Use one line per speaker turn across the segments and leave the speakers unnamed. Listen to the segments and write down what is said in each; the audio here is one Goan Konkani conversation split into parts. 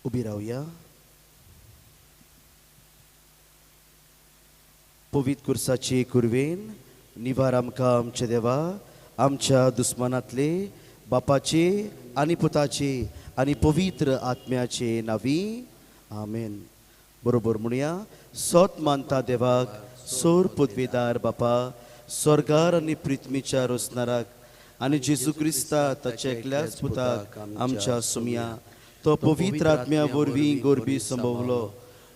उबी रावया. पवित्र कुर्साची कुरवेन निवार आमकां आमच्या देवा आमच्या दुस्मानांतले बापाचे आनी पुताचे आनी पवित्र आत्म्याचे नावी आमेन. बरोबर म्हणया. सोत मानता देवाक सोर पदवेदार बापा स्वर्गार आनी पृथ्वीच्या रोसनाराक आनी जेजू क्रिस्ता ताच्या एकल्याच पुताक आमच्या सुमया तो पवित्र आत्म्या वरवीं गोरबी संभवलो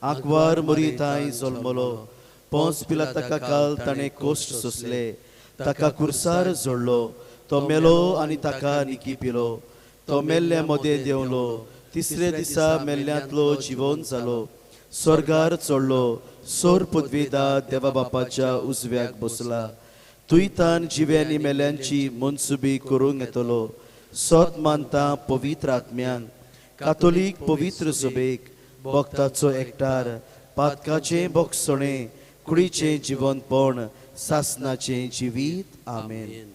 आंकवार मरी तांय जल्मलो पोंच पिला ताका काल ताणें कोश्ट सोंसले ताका कुर्सार जोडलो तो मेलो आनी ताका निकी पिलो तो मेल्ल्या मदें देंवलो तिसरे दिसा मेल्ल्यांतलो जिवोन जालो स्वर्गार चडलो सोर पदवेदा देवा बापाच्या उजव्याक बसला तुयतान जिव्यांनी मेल्यांची मनसुबी करूंक येतलो. सोत मानता पवित्र आत्म्यांक कातोलीक पवित्र सभेक भक्ताचो एकठार पातकाचें बोगसणें कुडीचें जिवनपण सासनाचें जिवीत. आमेन.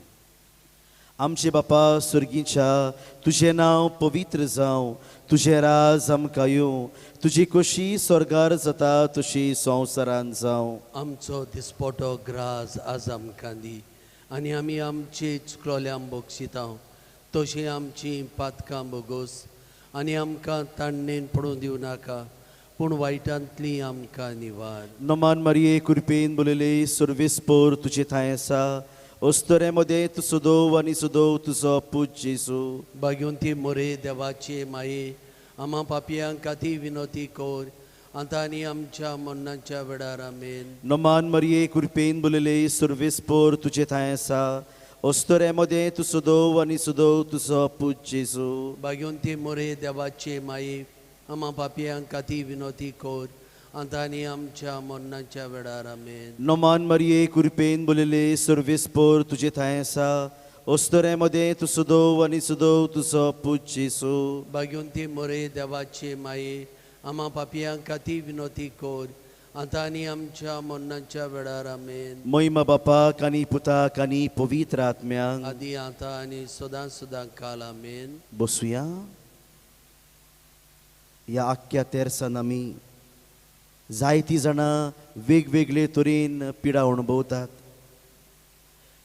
आमचे बापा स्वर्गीच्या तुजें नांव पवित्र जावं तुजें राज आमकां येवं तुजी खोशी स्वर्गार जाता तशी संवसारान जावं.
आमचो दिसपटो ग्रास आज आमकां दी आनी आमी आमचे चुकलोल्यांक बक्षिता तशी आमची पातकां बोगोस आनी आमकां ताणणेन पडूं दिवं नाका पूण वायटांतली आमकां निवार.
नमान मारिये कृपेन बोलले सर्वेस्पोर तुजे थांय आसा अस्तुरे मदें तूं सदोव आनी सदोव तुजो पूत जेजू.
भाग्यवंती मोरे देवाचे माये आमा पापयांक खातीर विनोती कर आतां आनी आमच्या मरणाच्या वेळार. आमेन.
नमान मारिये कृपेन बोलले सर्वेस्पोर तुजे थांय आसा अस्तुरे मदें तूं सदोव आनी सदोव तुजो पूत जेजू.
भाग्यवंती मोरे देवाचे माये आमा पापयांक खातीर विनोती कर आतां आनी आमच्या मरणाच्या वेळार. आमेन.
नमान मारिये कृपेन बोलले सर्वेस्पोर तुजे थांय आसा अस्तुरे मदें तूं सदोव आनी सदोव तुजो पूत जेजू.
भाग्यवंती मोरे देवाचे माये आमा पापयांक खातीर विनोती कर आतां आनी आमच्या मरणाच्या वेळार. आमेन.
महिमा बापाक आनी पुताक आनी पवित्र आत्म्यांक
आदी आतां आनी सदां सदां काल. आमेन.
बसुया. ह्या आख्ख्या तेरसान आमी जायतीं जाणां वेगवेगळे तरेन पिडा अणभवतात.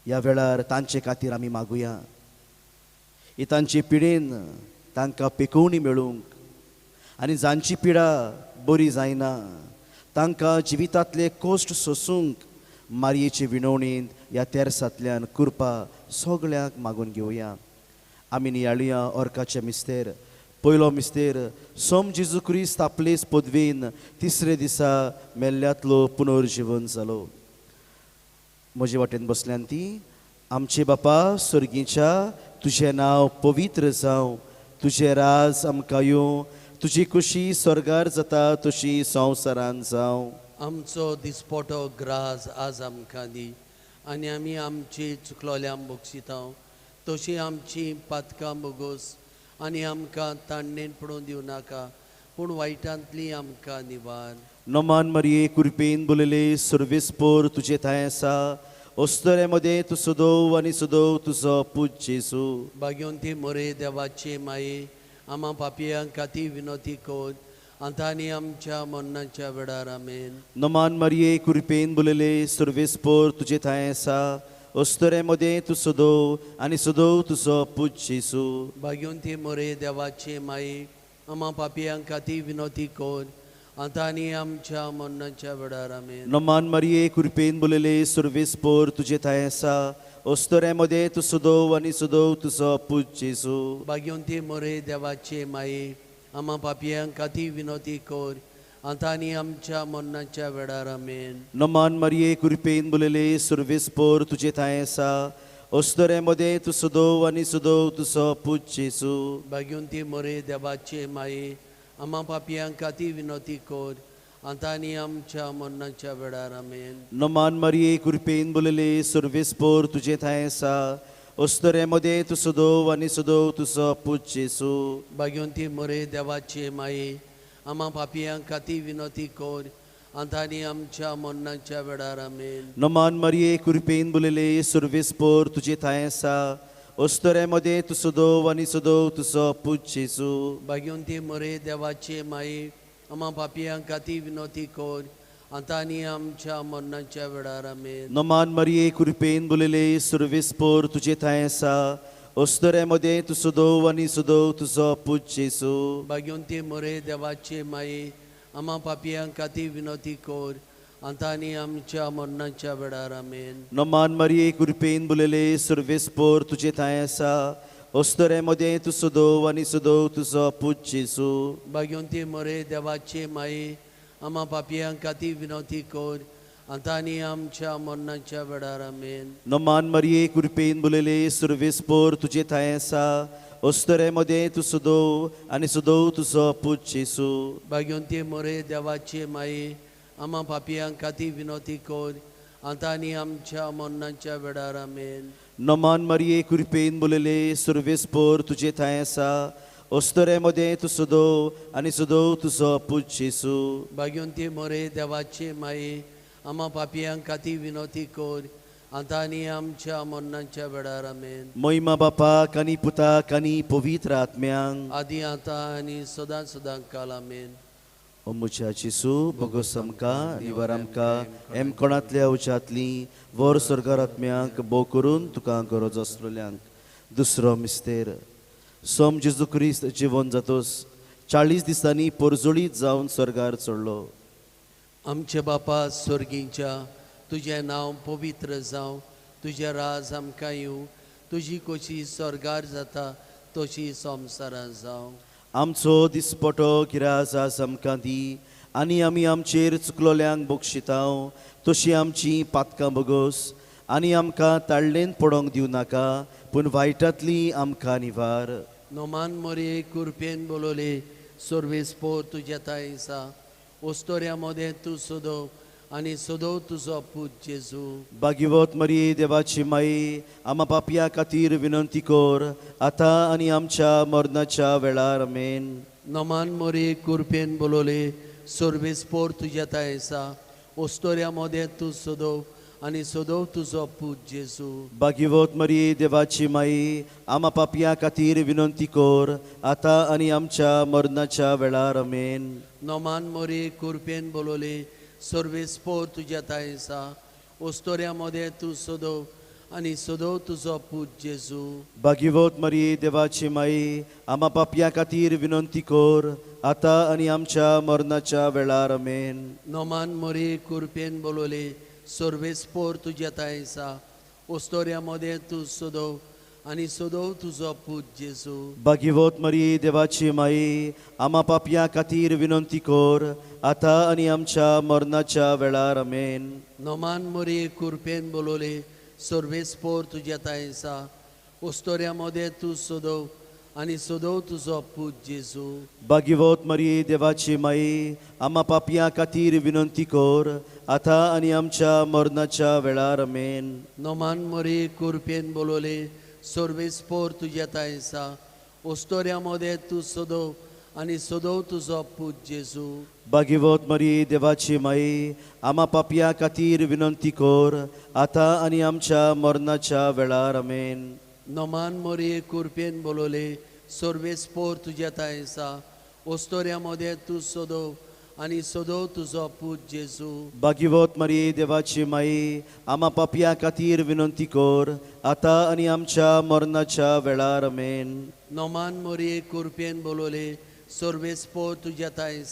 ह्या वेळार तांचे खातीर आमी मागुया ही तांचे पिडेन तांकां पेकोवणी मेळूंक आनी जांची पिडा बरी जायना तांकां जिवितांतले कश्ट सोसूंक मारयेचे विनवणेंत ह्या तेरसांतल्यान कृपा सगळ्यांक मागून घेवया. आमी नियाळुया ऑर्काचे मिस्तेर. पयलो मिस्तेर सोम जेजू क्रिस्त आपलेच पदवेन तिसरे दिसा मेल्ल्यांतलो पुनर्जिवन जालो. म्हजे वाटेन बसल्यान ती आमचे बापा स्वर्गीच्या तुजें नांव पवित्र जावं तुजें राज आमकां येवं तुजी खुशी स्वर्गार जाता तशी संवसारान जावं.
आमचो दिसपटो ग्रास आज आमकां दी आनी आमी आमची चुकलोल्यांक बक्षिता तशी आमची पातकां बोगोस आनी आमकां ताणणेन पडूं दिवं नाका पूण वायटांतली आमकां निवार.
नमान मारिये कृपेन बोलले सर्वेस्पोर तुजे थांय आसा अस्तुरे मदें तूं सदोव आनी सदोव तुजो पूत जेजू.
भाग्यवंती मोरे देवाचे माये आमा पापयांक खातीर विनोती कर आतां आनी आमच्या मरणाच्या वेळार. आमेन.
नमान मारिये कृपेन बोलले सर्वेस्पोर तुजे थांय आसा अस्तुरे मदें तूं सदोव आनी सदोव तुजो पूत जेजू.
भाग्यवंती मोरे देवाचे माये आमा पापयांक खातीर विनोती कर आतां आनी आमच्या मरणाच्या वेळार. आमेन.
नमान मारिये कृपेन बोलले सर्वेस्पोर तुजे थांय आसा अस्तुरे मदें तूं सदोव आनी सदोव तुजो पूत जेजू.
भाग्यवंती मोरे देवाचे माये आमा पापयांक खातीर विनोती कर आतां आनी आमच्या मरणाच्या वेळार. आमेन.
नमान मारिये कृपेन बोलले सर्वेस्पोर तुजे थांय आसा अस्तुरे मदें तूं सदोव आनी सदोव तुजो पूत जेजू.
भाग्यवंती मोरे देवाचे माये आमा पापयांक खातीर विनोती कर आतां आनी आमच्या मरणाच्या वेळार. आमेन.
नमान मारिये कृपेन बोलले सर्वेस्पोर तुजे थांय आसा अस्तुरे मदें तूं सदोव आनी सदोव तुजो पूत जेजू.
भाग्यवंती मोरे देवाचे माये आमा पापयांक खातीर विनोती कर आतां आनी आमच्या मरणाच्या वेळार. आमेन.
नमान मारिये कृपेन बोलले सर्वेस्पोर तुजे थांय आसा अस्तुरे मदें तूं सदोव आनी सदोव तुजो पूत जेजू.
भाग्यवंती मरे देवाचे माये, आमा पापयां खातीर विनवती कर आतां आनी आमच्या मरणाच्या वेळार. आमेन.
नमान मरिये, कृपेन बोलले, सुरवेस्पोर तुजे थंय आसा, अस्तुरे मदें तूं सदोव आनी सदोव तुजो पूत जेजू.
भाग्यवंती मरे देवाचे माये, आमा पापयां खातीर विनवती कर आतां आनी आमच्या मरणाच्या वेळार. आमेन.
नमान मरिये, कृपेन बोलले, सुरवेस्पोर तुजे थंय आसा, अस्तुरे मदें तूं सदोव आनी सदोव तुजो पूत जेजू.
भाग्यवंती मरे देवाचे माये, आमा पापयां खातीर विनवती कर आतां आनी आमच्या मरणाच्या वेळार. आमेन.
नमान मरिये, कृपेन बोलले, सुरवेस्पोर तुजे थंय आसा, अस्तुरे मदें तूं सदोव आनी सदोव तुजो पूत जेजू.
भाग्यवंती मरे देवाचे माये, आमा पापयां खातीर विनवती कर आतां आनी आमच्या मरणाच्या वेळार. आमेन.
नमान मरिये, कृपेन बोलले, सुरवेस्पोर तुजे थंय आसा, अस्तुरे मदें तूं सदोव आनी सदोव तुजो पूत जेजू.
भाग्यवंती मरे देवाचे माये, आमा पापयां खातीर विनवती कर आतां आनी आमच्या मरणाच्या वेळार. आमेन.
महिमा बापाक आनी पुताक आनी पवित्र आत्म्यांक,
आदी आतां आनी सदां सदां काल. आमेन.
ओ म्हज्या जेजू, भोगोस आमकां, निवार आमकां एम कोणांतल्या उज्यांतली वर स्वर्गार आत्म्यांक, भोव करून तुका गरज आसलेल्यांक. दुसरो मिस्तेर. सोम जेजू क्रिस्त जिवन जातोस 40 दिसांनी परजळीत जावन स्वर्गार चडलो.
आमचे बापा स्वर्गींच्या, तुजें नांव पवित्र जावं, तुजें राज आमकां येवं, तुजी कशी स्वर्गार जाता तशी संवसारां जावं.
आमचो दिसपटो गिराज आज आमकां दी आनी आमी आमचेर चुकलोल्यांक बक्षितांव तशी आमची पातकां बोगोस आनी आमकां ताळ्ळेन पडोंक दिवं नाका पूण वायटांतली आमकां निवार.
नोमान मोरये, कुरपेन बोलवले, सर्वेस्पोर तुज्या थांय ओस्तोऱ्या मदें तूं सदो आनी सदो तुजो पूत जेजू.
भाग्यवत मरिये, देवाची माई, आमा पापया खातीर विनंती कर आतां आनी आमच्या मरणाच्या वेळार. आमेन.
नोमान मोरये, कुरपेन बोलवले, सर्वेस्पोर तुज्या थांय ओस्तोऱ्या मदें तूं सदो आनी सदो तुजो पूत जेजू.
भाग्यवत मरिये, देवाची माई, आमा पापया खातीर विनंती कर आतां आनी आमच्या मरणाच्या वेळार. आमेन.
नोमान मोरये, कुरपेन बोलवले, सर्वेस्पोर तुज्या थांय ओस्तोऱ्या मदें तूं सदो आनी सदो तुजो पूत जेजू.
भाग्यवत मरिये, देवाची माई, आमा पापया खातीर विनंती कर आतां आनी आमच्या मरणाच्या वेळार. आमेन.
नोमान मोरये, कुरपेन बोलवले, सर्वेस्पोर तुज्या थांय ओस्तोऱ्या मदें तूं सदो आनी सदो तुजो पूत जेजू.
भाग्यवत मरिये, देवाची माई, आमा पापया खातीर विनंती कर आतां आनी आमच्या मरणाच्या वेळार. आमेन.
नोमान मोरये, कुरपेन बोलवले, सर्वेस्पोर तुज्या थांय ओस्तोऱ्या मदें तूं सदो आनी सदो तुजो पूत जेजू.
भाग्यवत मरिये, देवाची माई, आमा पापया खातीर विनंती कर आतां आनी आमच्या मरणाच्या वेळार. आमेन.
नोमान मोरये, कुरपेन बोलवले, सर्वेस्पोर तुज्या थांय ओस्तोऱ्या मदें तूं सदो आनी सदो तुजो पूत जेजू.
भाग्यवत मरिये, देवाची माई, आमा पापया खातीर विनंती कर आतां आनी आमच्या मरणाच्या वेळार. आमेन.
नोमान मोरये, कुरपेन बोलवले, सर्वेस्पोर तुज्या थांय ओस्तोऱ्या मदें तूं सदो आनी सदो तुजो पूत जेजू.
भाग्यवत मरिये, देवाची माई, आमा पापया खातीर विनंती कर आतां आनी आमच्या मरणाच्या वेळार. आमेन.
नोमान मोरये, कुरपेन बोलवले, सर्वेस्पोर तुज्या थांय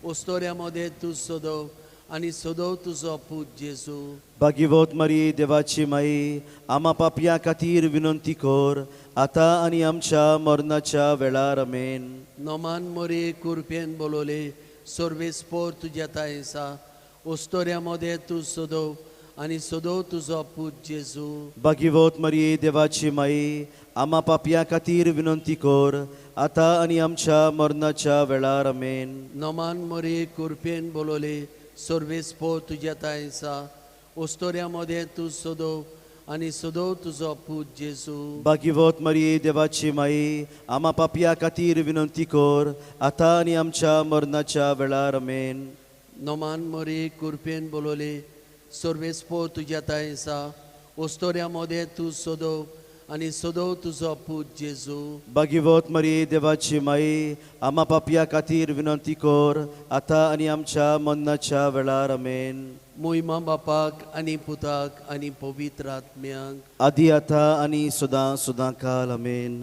ओस्तोऱ्या मदें तूं सदो आनी सदो तुजो पूत जेजू.
भाग्यवत मरिये, देवाची माई, आमा पापया खातीर विनंती कर आतां आनी आमच्या मरणाच्या वेळार. आमेन.
नोमान मोरये, कुरपेन बोलवले, सर्वेस्पोर तुज्या थांय ओस्तोऱ्या मदें तूं सदो आनी सदो तुजो पूत जेजू.
भाग्यवत मरिये, देवाची माई, आमा पापया खातीर विनंती कर आतां आनी आमच्या मरणाच्या वेळार. आमेन.
नोमान मोरये, कुरपेन बोलवले, सर्वेस्पोर तुज्या थांय ओस्तोऱ्या मदें तूं सदो आनी सदो तुजो पूत जेजू.
भाग्यवत मरिये, देवाची माई, आमा पापया खातीर विनंती कर आतां आनी आमच्या मरणाच्या वेळार. आमेन.
नोमान मोरये, कुरपेन बोलवले, सर्वेस्पोर तुज्या थांय ओस्तोऱ्या मदें तूं सदो आनी सदो तुजो पूत जेजू।
भाग्यवत मरिये देवाची माई आमा पापया खातीर विनंती कर आतां आनी आमच्या मरणाच्या वेळार आमेन।
मोहिमा बापाक आनी पुताक आनी पवित्र आत्म्याक
आदी आतां आनी सदां सदां काल आमेन।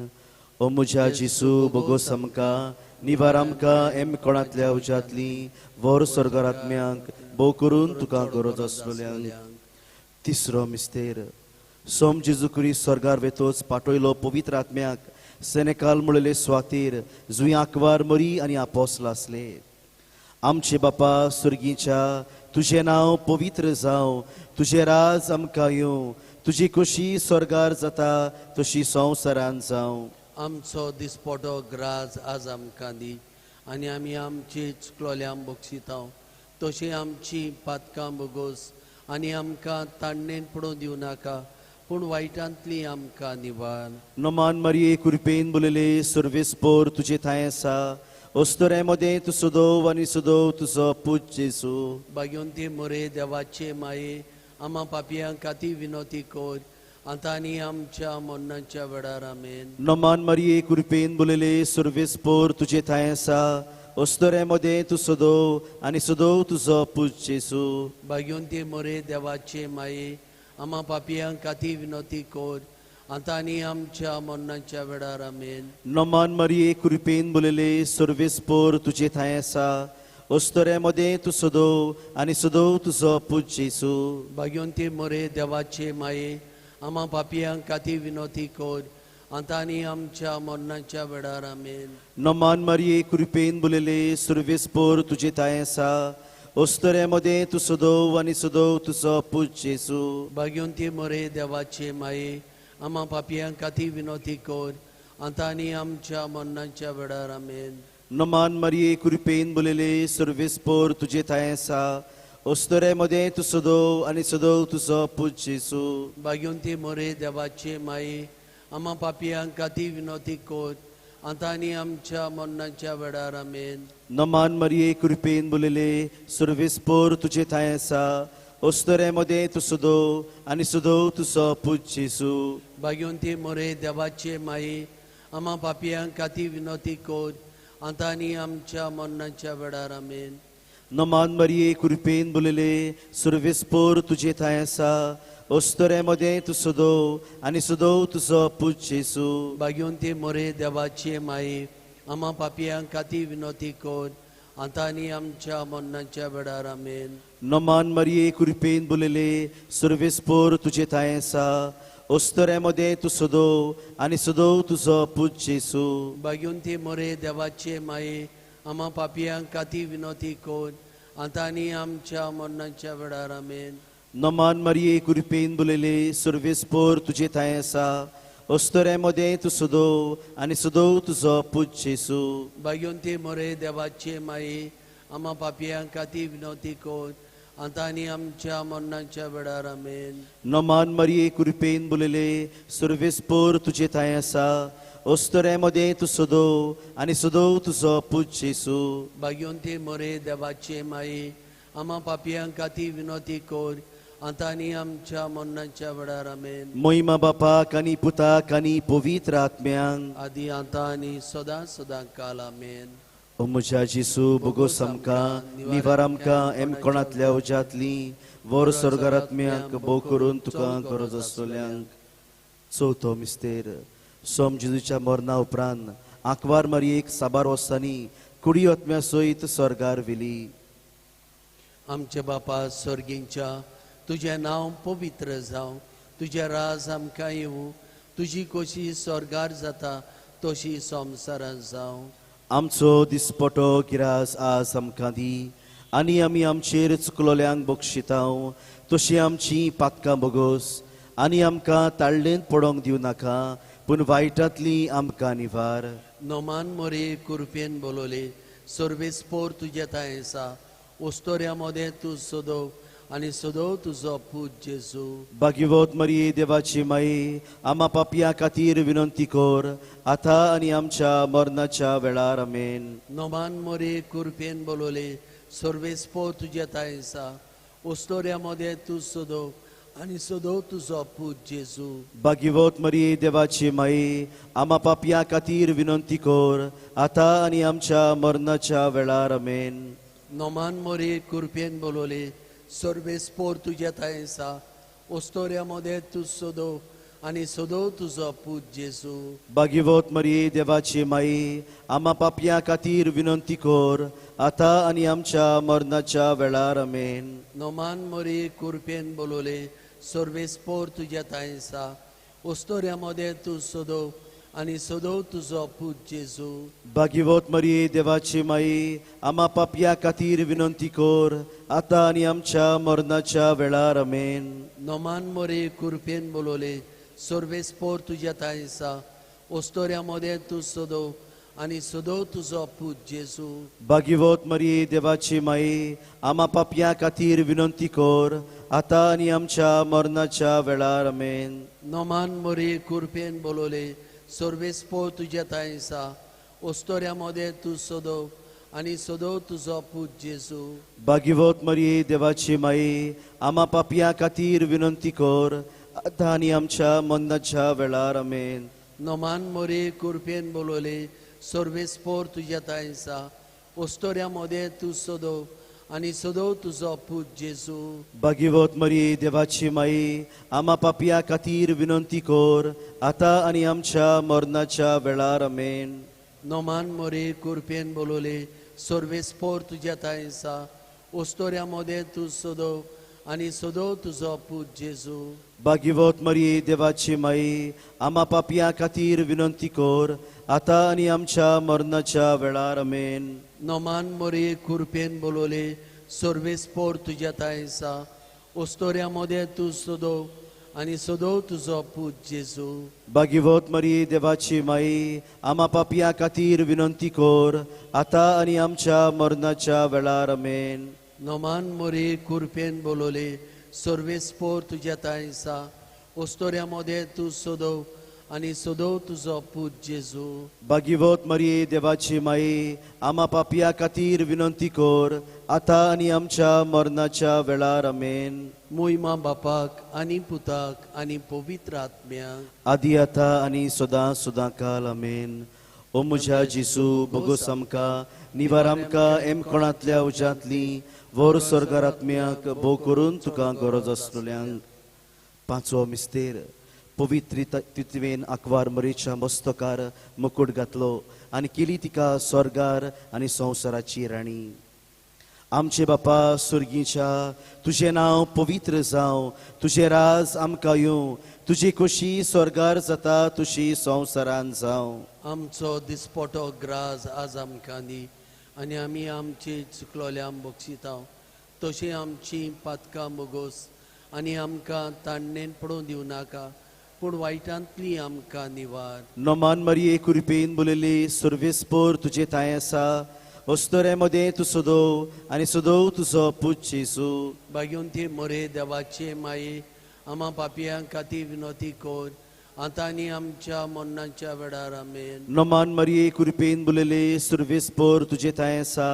ओ म्हज्या जेजू बोगोस आमकां निवार आमकां एम कोणांतल्या उज्यांतली व्हर स्वर्गार आत्म्यांक भोव करून तुका गरज आसलेल्यांक। तिसरो मिस्तेर सोम जेजू क्रिस्त स्वर्गार वेतोच पाटयलो पवित्र आत्म्याक सेनेकाल म्हणलेले स्वातीर जुंय आंकवार मरी आनी आपोसल आसले। आमचे बापा स्वर्गीच्या तुजें नांव पवित्र जावं, तुजें राज आमकां येवं, तुजी खोशी स्वर्गार जाता तशी संवसारान जावं।
आमचो दिसपटो ग्राज आज आमकां दी आनी आमी आमची चुकलोल्यांक बक्षिता तशी आमची पातकां बोगोस आनी आमकां ताणणेन पडोवंक दिवं नाका पूण वायटांतली आमकां निवार।
नमान मरिये कृपेन बोलले सर्वेस्पोर तुजे थांय आसा, अस्तुरे मदें तूं सदोव आनी सदोव तुजो पूत जेजू।
भाग्यवंती मोरे देवाचे माये आमा पापयां खातीर विनवती कर आतां आनी आमच्या मरणाच्या वेळार आमेन।
नमान मरिये कृपेन बोलले सर्वेस्पोर तुजे थांय आसा, अस्तुरे मदें तूं सदोव आनी सदोव तुजो पूत जेजू।
भाग्यवंती मोरे देवाचे माये आमा पापयां खातीर विनवती कर आतां आनी आमच्या मरणाच्या वेळार आमेन।
नमान मरिये कृपेन बोलले सर्वेस्पोर तुजे थांय आसा, अस्तुरे मदें तूं सदोव आनी सदोव तुजो पूत जेजू।
भाग्यवंती मोरे देवाचे माये आमा पापयां खातीर विनवती कर आतां आनी आमच्या मरणाच्या वेळार आमेन।
नमान मरिये कृपेन बोलले सर्वेस्पोर तुजे थांय आसा, अस्तुरे मदें तूं सदोव आनी सदोव तुजो पूत जेजू।
भाग्यवंती मोरे देवाचे माये आमा पापयां खातीर विनवती कर आतां आनी आमच्या मरणाच्या वेळार आमेन।
नमान मरिये कृपेन बोलले सर्वेस्पोर तुजे थांय आसा, अस्तुरे मदें तूं सदोव आनी सदोव तुजो पूत जेजू।
भाग्यवंती मोरे देवाचे माये आमा पापयां खातीर विनवती कर आतां आनी आमच्या मरणाच्या वेळार आमेन।
नमान मरिये कृपेन बोलले सर्वेस्पोर तुजे थांय आसा, अस्तुरे मदें तूं सदोव आनी सदोव तुजो पूत जेजू।
भाग्यवंती मोरे देवाचे माये आमा पापयां खातीर विनवती कर आतां आनी आमच्या मरणाच्या वेळार आमेन।
नमान मरिये कृपेन बोलले सर्वेस्पोर तुजे थांय आसा, अस्तुरे मदें तूं सदोव आनी सदोव तुजो पूत जेजू।
भाग्यवंती मोरे देवाचे माये आमा पापयां खातीर विनवती कर आतां आनी आमच्या मरणाच्या वेळार आमेन।
नमान मरिये कृपेन बोलले सर्वेस्पोर तुजे थांय आसा, अस्तुरे मदें तूं सदोव आनी सदोव तुजो पूत जेजू।
भाग्यवंती मोरे देवाचे माये आमा पापयां खातीर विनवती कर आतां आनी आमच्या मरणाच्या वेळार आमेन।
नमान मरिये कृपेन बोलले सर्वेस्पोर तुजे थांय आसा, अस्तुरे मदें तूं सदोव आनी सदोव तुजो पूत जेजू।
भाग्यवंती मोरे देवाचे माये आमा पापयां खातीर विनवती कर आतां आनी आमच्या मरणाच्या वेळार आमेन।
नमान मरिये कृपेन बोलले सर्वेस्पोर तुजे थांय आसा, अस्तुरे मदें तूं सदोव आनी सदोव तुजो पूत जेजू।
भाग्यवंती मोरे देवाचे माये आमा पापयां खातीर विनवती कर आतां आनी आमच्या मरणाच्या वेळार आमेन।
मोहिमा बापाक आनी पुताक आनी पवित्र आत्म्यांक
आदी आतां आनी सदां सदां काल आमेन।
ओ म्हज्या जेजू बोगोस आमकां निवार आमकां एम कोणांतल्या उज्यांतली व्हर स्वर्गार आत्म्यांक भोव करून तुका गरज आसतल्यांक। चवथो मिस्तेर सोम जेजूच्या मरणा उपरांत आंकवार मरियेक साबार वर्सांनी कुडी आत्म्या सयत स्वर्गार व्हेली।
आमचे बापा स्वर्गींच्या तुजें नांव पवित्र जावं, तुजें राज आमकां येवं, तुजी खोशी स्वर्गार जाता तशी संवसारांत जावं।
आमचो दिसपटो गिरास आज आमकां दी आनी आमी आमचेर चुकलोल्यांक बक्षितांव तशी आमची पातकां बोगोस आनी आमकां ताळ्ळेंत पडोंक दिवं नाका पूण वायटांतली आमकां निवार।
नमान मोरे कुरपेन बोलवले सर्वेस्पोर तुजे थांय आसा, अस्तुऱ्यां मदें तूं सदोव आनी सदोव तुजो पूत जेजू।
भाग्यवत मरिये देवाची माये आमा पापयां खातीर विनंती कर आतां आनी आमच्या मरणाच्या वेळार आमेन।
नमान मोरे कुरपेन बोलवले सर्वेस्पोर तुजे थांय आसा, अस्तुऱ्यां मदें तूं सदोव आनी सदो तुजो पूत जेजू.
भाग्यवत मरिये देवाची माई, आमा पापया खातीर विनंती कर, आतां आनी आमच्या मरणाच्या वेळार. आमेन.
नोमान मोरे कृपेन बोलवले, सर्वेस्पोर तुज्या थांय आसा, ओस्तोऱ्या मदें तूं सदो आनी सदो तुजो पूत जेजू.
भाग्यवत मरिये देवाची माई, आमा पापया खातीर विनंती कर, आतां आनी आमच्या मरणाच्या वेळार. आमेन.
नोमान मोरे कृपेन बोलवले, सर्वेस्पोर तुज्या थांय आसा, ओस्तोऱ्या मदें तूं सदो आनी सदो तुजो पूत जेजू.
भाग्यवत मरिये देवाची माई, आमा पापया खातीर विनंती कर, आतां आनी आमच्या मरणाच्या वेळार. आमेन.
नोमान मोरे कृपेन बोलवले, सर्वेस्पोर तुज्या थांय आसा, ओस्तोऱ्या मदें तूं सदो आनी सदो तुजो पूत जेजू.
भाग्यवत मरिये देवाची माई, आमा पापया खातीर विनंती कर, आतां आनी आमच्या मरणाच्या वेळार. आमेन.
नोमान मोरे कृपेन बोलवले, सर्वेस्पोर तुज्या थांय आसा, ओस्तोऱ्या मदें तूं सदो आनी सदो तुजो पूत जेजू.
भाग्यवत मरिये देवाची माई, आमा पापया खातीर विनंती कर, आतां आनी आमच्या मरणाच्या वेळार. आमेन.
नोमान मोरे कृपेन बोलवले, सर्वेस्पोर तुज्या थांय आसा, ओस्तोऱ्या मदें तूं सदो आनी सदो तुजो पूत जेजू.
भाग्यवत मरिये देवाची माई, आमा पापया खातीर विनंती कर, आतां आनी आमच्या मरणाच्या वेळार. आमेन.
नोमान मोरे कृपेन बोलवले, सर्वेस्पोर तुज्या थांय आसा, ओस्तोऱ्या मदें तूं सदो आनी सदो तुजो पूत जेजू.
भाग्यवत मरिये देवाची माई, आमा पापया खातीर विनंती कर, आतां आनी आमच्या मरणाच्या वेळार. आमेन.
नोमान मोरे कृपेन बोलवले, सर्वेस्पोर तुज्या थांय आसा, ओस्तोऱ्या मदें तूं सदो आनी सदो तुजो पूत जेजू.
भाग्यवत मरिये देवाची माई, आमा पापया खातीर विनंती कर, आतां आनी आमच्या मरणाच्या वेळार. आमेन.
नोमान मोरे कृपेन बोलवले, सर्वेस्पोर तुज्या थांय आसा, ओस्तोऱ्या मदें तूं सदो आनी सदो तुजो पूत जेजू.
भाग्यवत मरिये देवाची माई, आमा पापया खातीर विनंती कर, आतां आनी आमच्या मरणाच्या वेळार. आमेन.
मोहिमा बापाक आनी पुताक आनी पवित्र आत्म्याक,
आदी आतां आनी सदां सदां काल. आमेन. ओ म्हज्या जेजू, बोगोस आमकां, निवार आमकां एम कोणांतल्या उज्यांतली, व्हर स्वर्गार आत्म्याक, भोव करून तुका गरज आसलेल्यांक. पांचवो मिस्तेर. पवित्र तितवेन आकवार मरेच्या मस्तकार मुकूट घातलो आनी केली तिका स्वर्गार आनी संवसाराची राणी. आमचे बापा सुर्गीच्या, तुजें नांव पवित्र जावं, तुजें राज आमकां येवं, तुजी खोशी स्वर्गार जाता तुशी संवसारान जावं.
आमचो दिसपटो ग्रास आज आमकां दी आनी आमी आमची चुकलोल्या बक्षिता तशी आमची पातकां बोगोस आनी आमकां ताणणेन पडून दिवं नाका, पूण वायटांतली आमकां निवार.
नोमान मरिये कृपेन बोलयली, सर्वेस्पोर तुजें थांय आसा, अस्तोरे मदें तूं सदोव आनी सदोव तुजो पूत जेजू.
भाग्यवंती मोरे देवाचे माये, आमा पापयां खातीर विनोती कर, आतां आनी आमच्या मरणाच्या वेळार. आमेन.
नोमान मरिये कृपेन बोलयली, सर्वेस्पोर तुजें थांय आसा,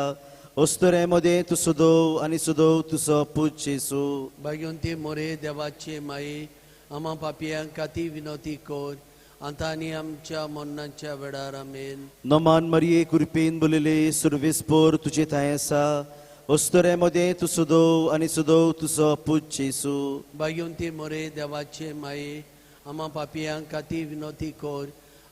अस्तोरे मदें तूं सदोव आनी सदोव तुजो पूत जेजू.
भाग्यवंती मोरे देवाचे माये, आमा पापयां खातीर विनोती कर, आतां आनी आमच्या मरणाच्या वेळार. आमेन.
नोमान मरिये कृपेन बोलयली, सर्वेस्पोर तुजें थांय आसा, अस्तोरे मदें तूं सदोव आनी सदोव तुजो पूत जेजू.
भाग्यवंती मोरे देवाचे माये, आमा पापयां खातीर विनोती कर,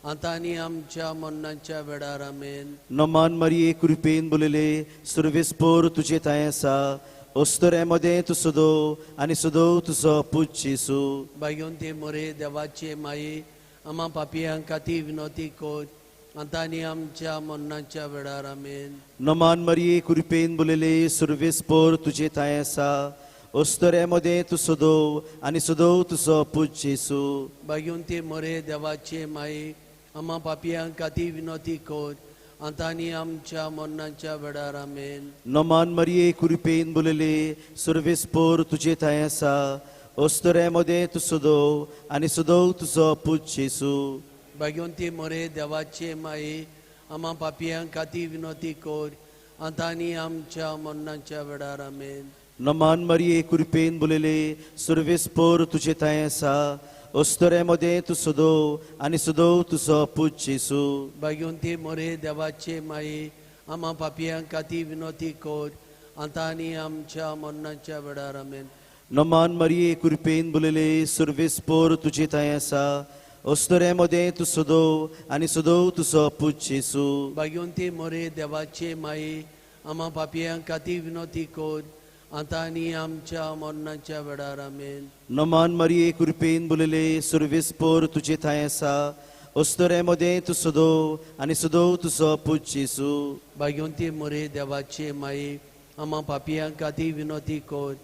आतां आनी आमच्या मरणाच्या वेळार. आमेन.
नोमान मरिये कृपेन बोलयली, सर्वेस्पोर तुजें थांय आसा, अस्तोरे मदें तूं सदोव आनी सदोव तुजो पूत जेजू.
भाग्यवंती मोरे देवाचे माये, आमा पापयां खातीर विनोती कर, आतां आनी आमच्या मरणाच्या वेळार. आमेन.
नोमान मरिये कृपेन बोलयली, सर्वेस्पोर तुजें थांय आसा, अस्तोरे मदें तूं सदोव आनी सदोव तुजो पूत जेजू.
भाग्यवंती मोरे देवाचे माये, आमा पापयां खातीर विनोती कर, आतां आनी आमच्या मरणाच्या वेळार. आमेन.
नोमान मरिये कृपेन बोलयली, सर्वेस्पोर तुजें थांय आसा, अस्तोरे मदें तूं सदोव आनी सदोव तुजो पूत जेजू.
भाग्यवंती मोरे देवाचे माये, आमा पापयां खातीर विनोती कर, आतां आनी आमच्या मरणाच्या वेळार. आमेन.
नमान मरिये कृपेन बुलयले सुर्वेस पोर तुजे थंय आसा अस्तुरे मदें तूं सदो आनी सदो तुजो पूत जेजू.
भाग्यवंती मोरे देवाचे माये आमा पापयांक खातीर विनोती कर आतां आनी आमच्या मरणाच्या वेळार. आमेन.
नमान मरिये कृपेन बुलयले सुर्वेस पोर तुजे थंय आसा अस्तुरे मदें तूं सदो आनी सदो तुजो पूत जेजू.
भाग्यवंती मोरे देवाचे माये आमा पापयांक खातीर विनोती कर आतां आनी आमच्या मरणाच्या वेळार. आमेन.
नमान मरिये कृपेन बुलयले सुर्वेस पोर तुजे थंय आसा अस्तुरे मदें तूं सदो आनी सदो तुजो पूत जेजू.
भाग्यवंती मोरे देवाचे माये आमा पापयांक खातीर विनोती कर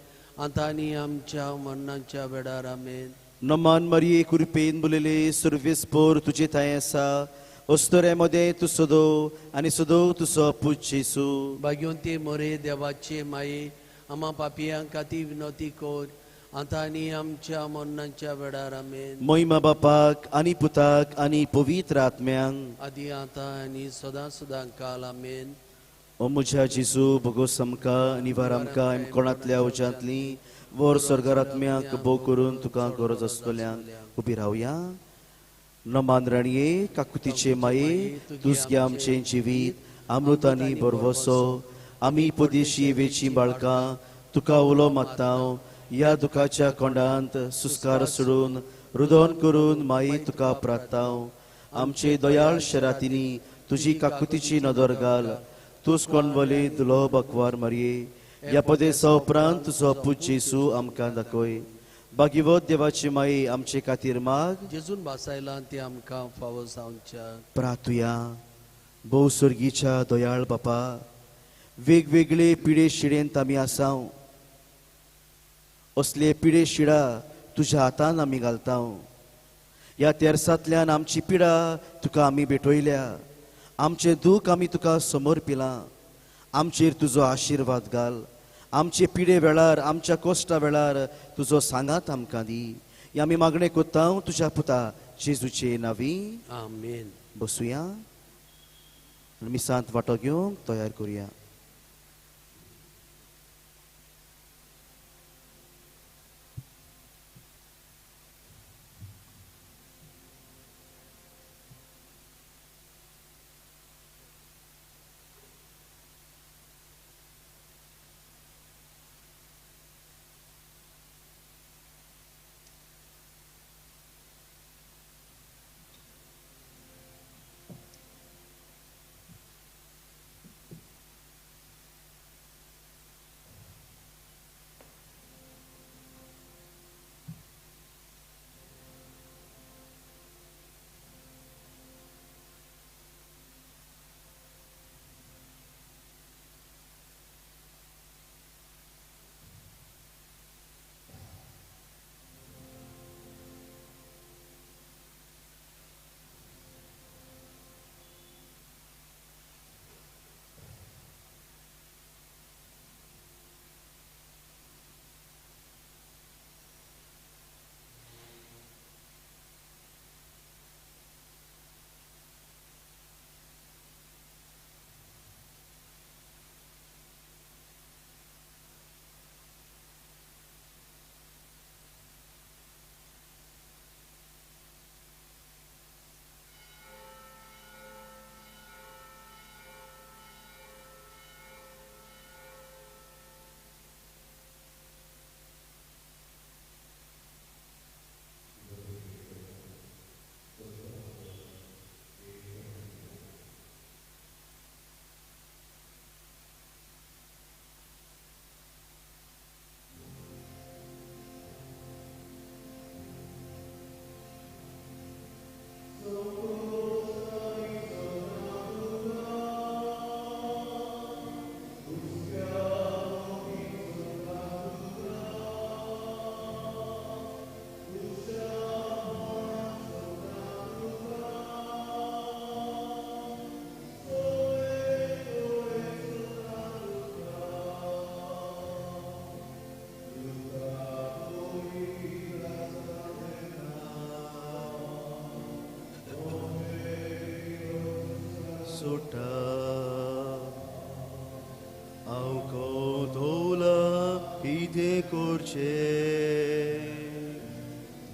आतां आनी आमच्या मरणाच्या वेळार. आमेन.
नमान मरिये कृपेन बुलयले सुर्वेस पोर तुजे थंय आसा अस्तुरे मदें तूं सदो आनी सदो तुजो पूत जेजू.
भाग्यवंती मोरे देवाचे माये आमा पापयांक खातीर विनोती कर आतां आनी आमच्या मरणाच्या वेळार. आमेन.
महिमा बापाक आनी पुताक आनी पवित्र आत्म्यांक
आदी आतां आनी सदां सदां काल. आमेन.
ओ म्हज्या जेजू भोगोस आमकां निवार आमकां कोणांतल्या उज्यांतली वर स्वर्गार आत्म्याक भोव करून तुका गरज आसतल्यांक उबी रावया. नमान राणये काकुतीचे माये तुजगे आमचें जिवीत अमृत आनी भरवसो आमी पदेशी वेची बाळकां तुका उलो मात्ता ह्या दुखाच्या कोंडांत सुस्कार सोडून रुदन करून माई तुका प्रार्थाव. आमचे दयाळ शरातींनी तुजी काकुतीची नदर घाल तूंच कोणवली दुलो बकवार मारये ह्या पदेसा उपरांत तुजो पूत जेजू आमकां दाखय. बागिवत देवाची माई आमचे खातीर माग.
जेजून भासायला ती आमकां फावो जावच्या.
प्रार्थुया. भोव सर्गीच्या दयाळ बापा वेगवेगळे पिडे शिडेंत आमी आसाव असले पिडे शिडा तुज्या हातान आमी घालता. ह्या तेरसांतल्यान आमची पिडा तुका आमी भेटयल्या आमचें दूख आमी तुका समर्पिलां. आमचेर तुजो आशिर्वाद घाल आमचे पिडे वेळार आमच्या कश्टा वेळार तुजो सांगात आमकां दी. हे आमी मागणें कोत्ता तुज्या पुता जेजूचे नांवी.
आमेन.
बसुया मिसांत वांटो घेवंक तयार करुया. सुटा हांव कोतोला कितें करचें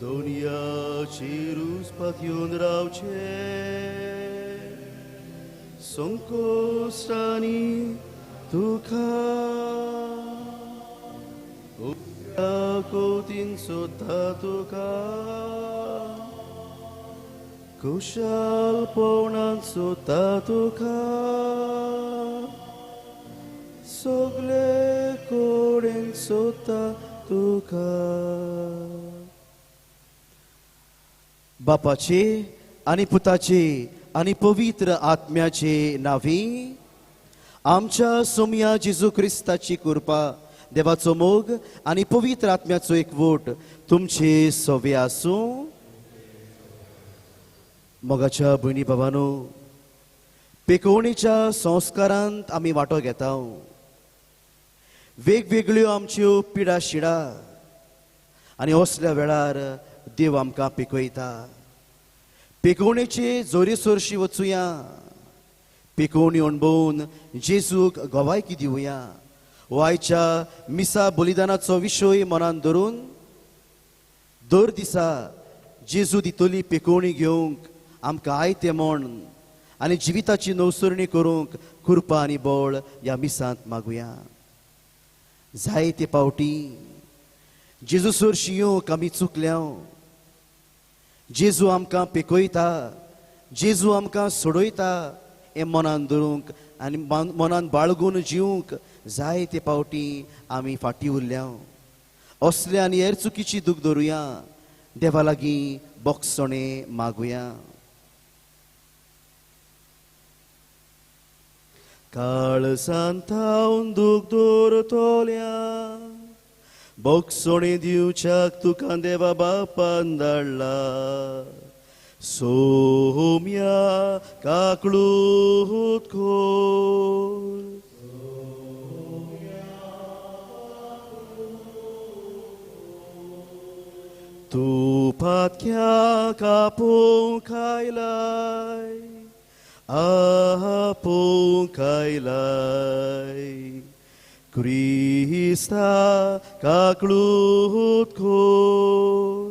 दोनयाचेर उस्पात येवन रावचें संकोश्टांनी तुका कोतीन सोदता तुका कुशालपणान सोदता तुका सगळे कडेन सोदता तुका. बापाचे आनी पुताचे आनी पवित्र आत्म्याचे नांवी आमच्या सोमया जेजू क्रिस्ताची कृपा, देवाचो मोग आनी पवित्र आत्म्याचो एकवट तुमचे सवे आसूं. मोगाच्या भयणी बाबानो, पेकोवणेच्या संस्कारांत आमी वांटो घेता. वेगवेगळ्यो आमच्यो पिडा शिडा आनी असल्या वेळार देव आमकां पिकयता. पिकोवणेचे जोरी सोरशी वचुया, पिकोवणी अणभवून जेजूक गवायकी दिवया. वायच्या मिसा बलिदानाचो विशय मनान धरून दर दिसा जेजू दितली पिकोवणी घेवंक आमकां आयतें म्हण आनी जिविताची नवसरणी करूंक कृपा आनी बळ ह्या मिसांत मागुया. जायते पावटी जेजू सरशी येवंक आमी चुकल्या. जेजू आमकां पिकयता, जेजू आमकां सोडयता हें मनान धरूंक आनी मनान बाळगून जिवंक जायते पावटी आमी फाटीं उरल्या. असले आनी हेर चुकीची दूख धरुया, देवा लागीं बोगसणें मागुया. काळसांत दूख दवरतल्या बोगसणें दिवच्याक तुका देवा बापान धाडला. सोम्या काकळूत कोर तूं पातक्याक आपोवंक आयलाय, आपोवंक आयलाय. क्रिस्ता काकळूत कोर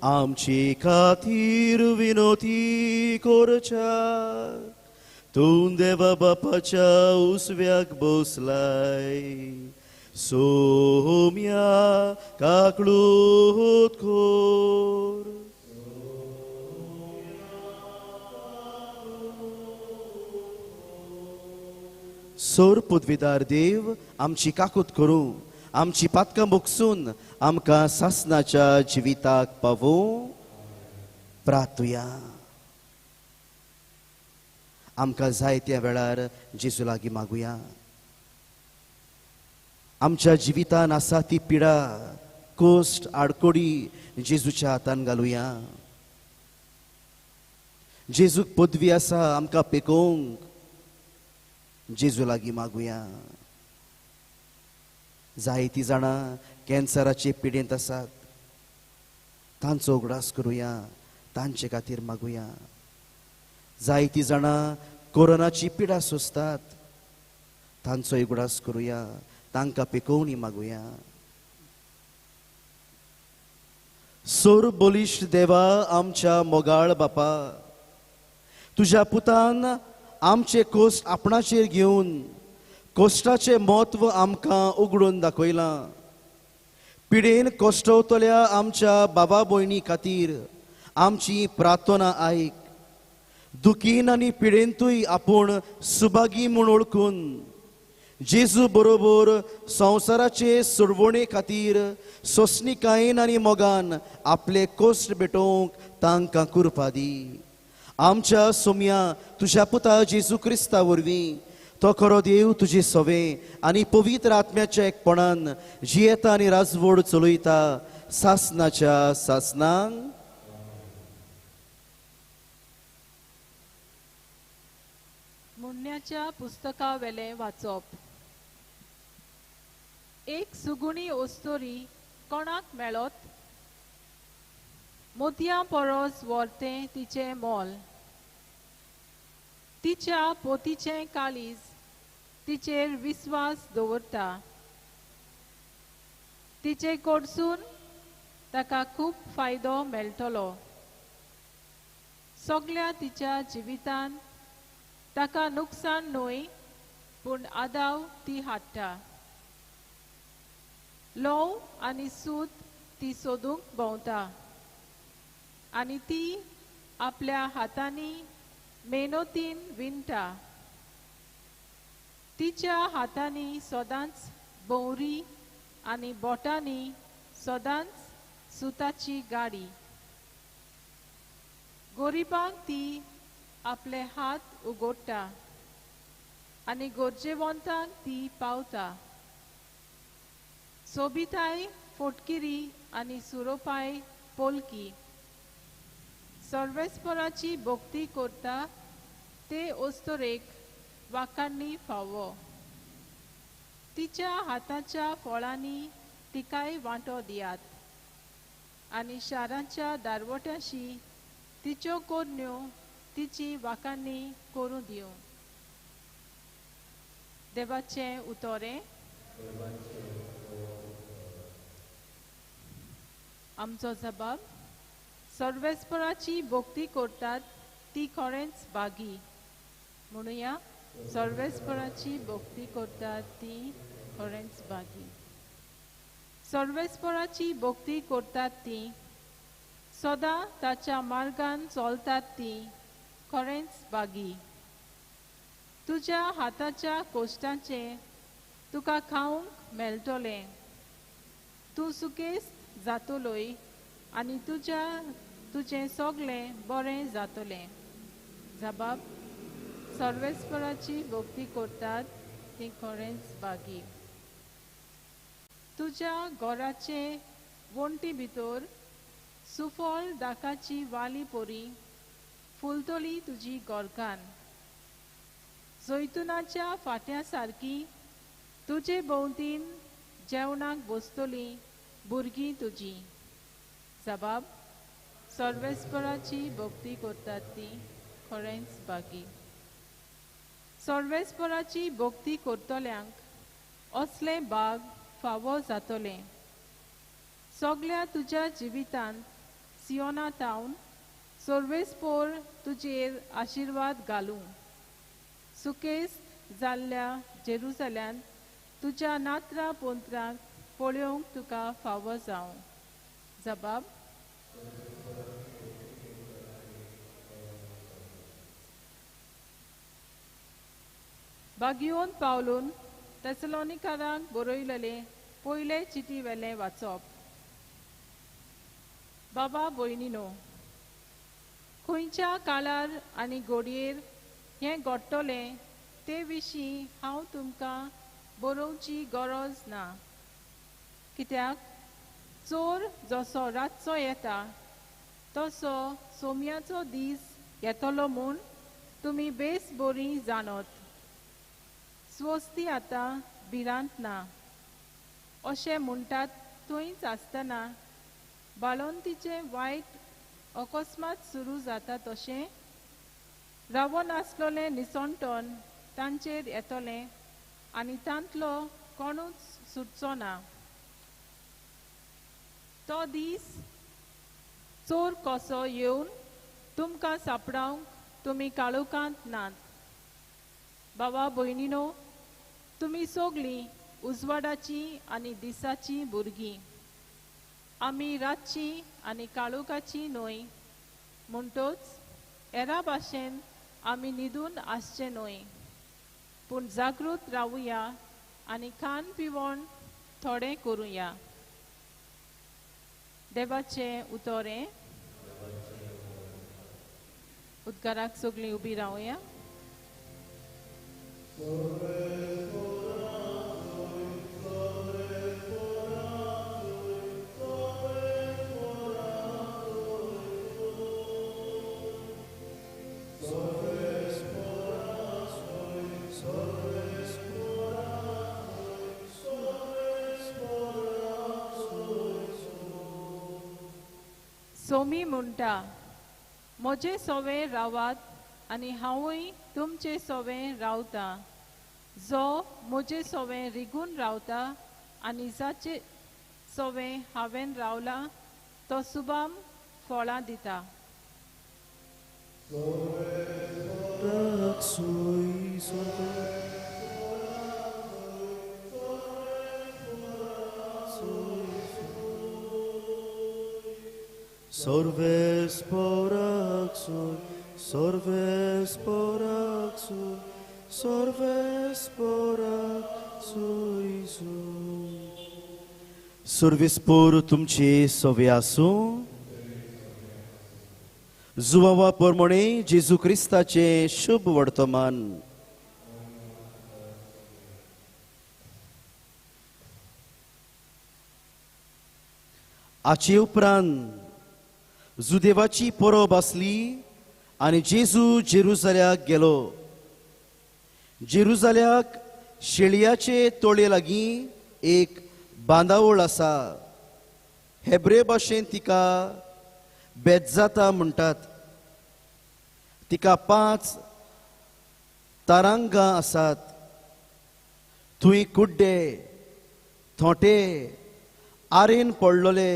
आमचे खातीर विनोती करच्या तूं देवा बापाच्या उसव्याक बसलाय. सोम्या काकळूत कोर सोर पदवीदार देव आमची काकूत करूं, आमची पातकां बोगसून आमकां सासनाच्या जिविताक पावोवं. प्रार्थुया. आमकां जाय त्या वेळार जेजू लागीं मागुया. आमच्या जिवितान आसा ती पिडा, कोश्ट, आडकोडी जेजूच्या हातान घालुया. जेजूक पदवी आसा आमकां पेकोवंक, जेजू लागीं मागुया. जायतीं जाणां कॅन्सराचे पिडेंत आसात, तांचो उगडास करुया, तांचे खातीर मागुया. जायतीं जाणां कोरोनाची पिडा सोंसतात, तांचो उगडास करुया, तांकां पिकोवणी मागुया. सोर बलिश्ट देवा आमच्या मोगाळ बापा, तुज्या पुतान आमचे कोश्ट आपणाचेर घेवन कोश्टाचें म्हत्व आमकां उगडून दाखयलां. पिडेन कोश्टवतल्या आमच्या बाबा भयणी खातीर आमची प्रार्थना आयक. दुखीन आनी पिडेंतूय आपूण सुभागी म्हूण वळखून जेजू बरोबर संवसाराचे सोडवणे खातीर सोंसणीकायेन आनी मोगान आपले कोश्ट भेटोवंक तांकां कृपा दी. आमच्या सोम्या तुज्या पुता जेजू क्रिस्ता वरवीं तो खरो देव तुजे सवे आनी पवित्र आत्म्याच्या एकपणान जियेता आनी राजवड चलयता सासनाच्या सासनांक.
मुन्याच्या पुस्तका वेलें वाचप. एक सुगुणी ओस्तोरी कोणाक मेळत? मोतयां परस व्हरतें तिचें मोल. तिच्या पोतीचें काळीज तिचेर विस्वास दवरता. तिचे कडसून ताका खूब फायदो मेळटलो. सगल्या तिच्या जिवितान ताका नुकसान न्हय पूण आदाव ती हाडटा. लोव आनी सूत ती सोदूंक भोंवता आनी ती आपल्या हातांनी मेहनतीन विणटा. तिच्या हातांनी सदांच भोंवरी आनी बोटांनी सदांच सुताची गाडी. गरिबांक ती आपले हात उगडटा आनी गरजेवंतांक ती पावता. सोबिताय फोटकिरी आनी सुरोपाय पोलकी. सर्वेस्पराची भक्ती करता ते अस्तुरेक वाखाणणी फावो. तिच्या हाताच्या फळांनी तिकाय वांटो दियात आनी शाराच्या दारवट्याशी तिच्यो कोरण्यो तिची वाखाणणी करूं दिवं. देवाचें उतोरें. आमचो जबाब. सर्वेस्पराची भक्ती करतात ती खरेंच बागी. म्हणुया, सर्वेस्पराची भक्ती करतात ती खरेंच बागी. सर्वेस्पराची भक्ती करतात ती सदां ताच्या मार्गान चलतात ती खरेंच बागी. तुज्या हाताच्या कोश्टाचें तुका खावंक मेळटलें. तूं सुकेस्त जातलोय आनी तुजें सगळें बरें जातलें. जबाब. सर्वेस्पराची भक्ती करतात ती खरेंच बागी. तुज्या घराचे वण्टी भितर सुफळ दाकाची वाली परी फुलतली तुजी गोरकान. जैतुनाच्या फाट्या सारकी तुजे भोंवतीन जेवणाक बसतली भुरगीं तुजी. जबाब. सर्वेस्पराची भक्ती करतात ती खरेंच बागी. सर्वेस्पराची भक्ती करतल्यांक असलें बाग फावो जातलें. सगल्या तुज्या जिवितांत सियोना तावन सर्वेस्पोर तुजेर आशिर्वाद घालूं. सुकेस्त जाल्ल्या जेरुसल्यांत तुज्या नात्रां पोंत्रांक पळोवंक तुका फावो जावं. जबाब. बागियोन पावलून तेसलोनिकारांक बरयलेले पयले चिटी वेलें वाचप. बाबा भयणीनो, खंयच्या काळार आनी घडयेर हें घडटलें ते विशीं हांव तुमकां बरोवची गरज ना. कित्याक चोर जसो रातचो येता तसो सोम्याचो दीस येतलो म्हूण तुमी बेस बरी जाणत. स्वस्ती आतां भिरांत ना अशें म्हणटात थंयच आसतना बाळंतीचें वायट अकस्मात सुरू जाता तशें रावन आसलोलें निसणटण तांचेर येतलें आनी तांतलो कोणूच सुटचो ना. तो दीस चोर कसो येवन तुमकां सापडावंक तुमी काळोखांत नात. बाबा भयणीनो, तुमी सगळीं उजवाडाची आनी दिसाची भुरगीं. आमी रातची आनी काळोखाची न्हय. म्हणटोच हेरा भाशेन आमी न्हिदून आसचें न्हय, पूण जागृत रावुया आनी खाण पिवण थोडें करुया. देवाचें उतोरें. उद्गाराक सगळीं उबी रावया. सोमी म्हणटा, म्हजे सवे रावात आनी हांवूय तुमचे सोवें रावता. जो म्हजे सोवें रिगून रावता आनी जाचे सोवें हांवें रावला तो सुबाम फळां दिता.
Sorves poraxo, sorves poraxo, sorves poraxo. Sorves por तुमचे सवे आसूं. जुवावा प्रमाणे जेजू क्रिस्ताचे शुभ वर्तमान. आचे उपरांत जुदेवाची परब आसली आनी जेजू जेरुजाल्याक गेलो. जेरुजाल्याक शेळयाचे तोळे लागीं एक बांदावळ आसा. हेब्रे भाशेन तिका बेतजाता म्हणटात. तिका 5 तारांगां आसात. थंय कुड्डे, थोंटे, आरेन पडलोले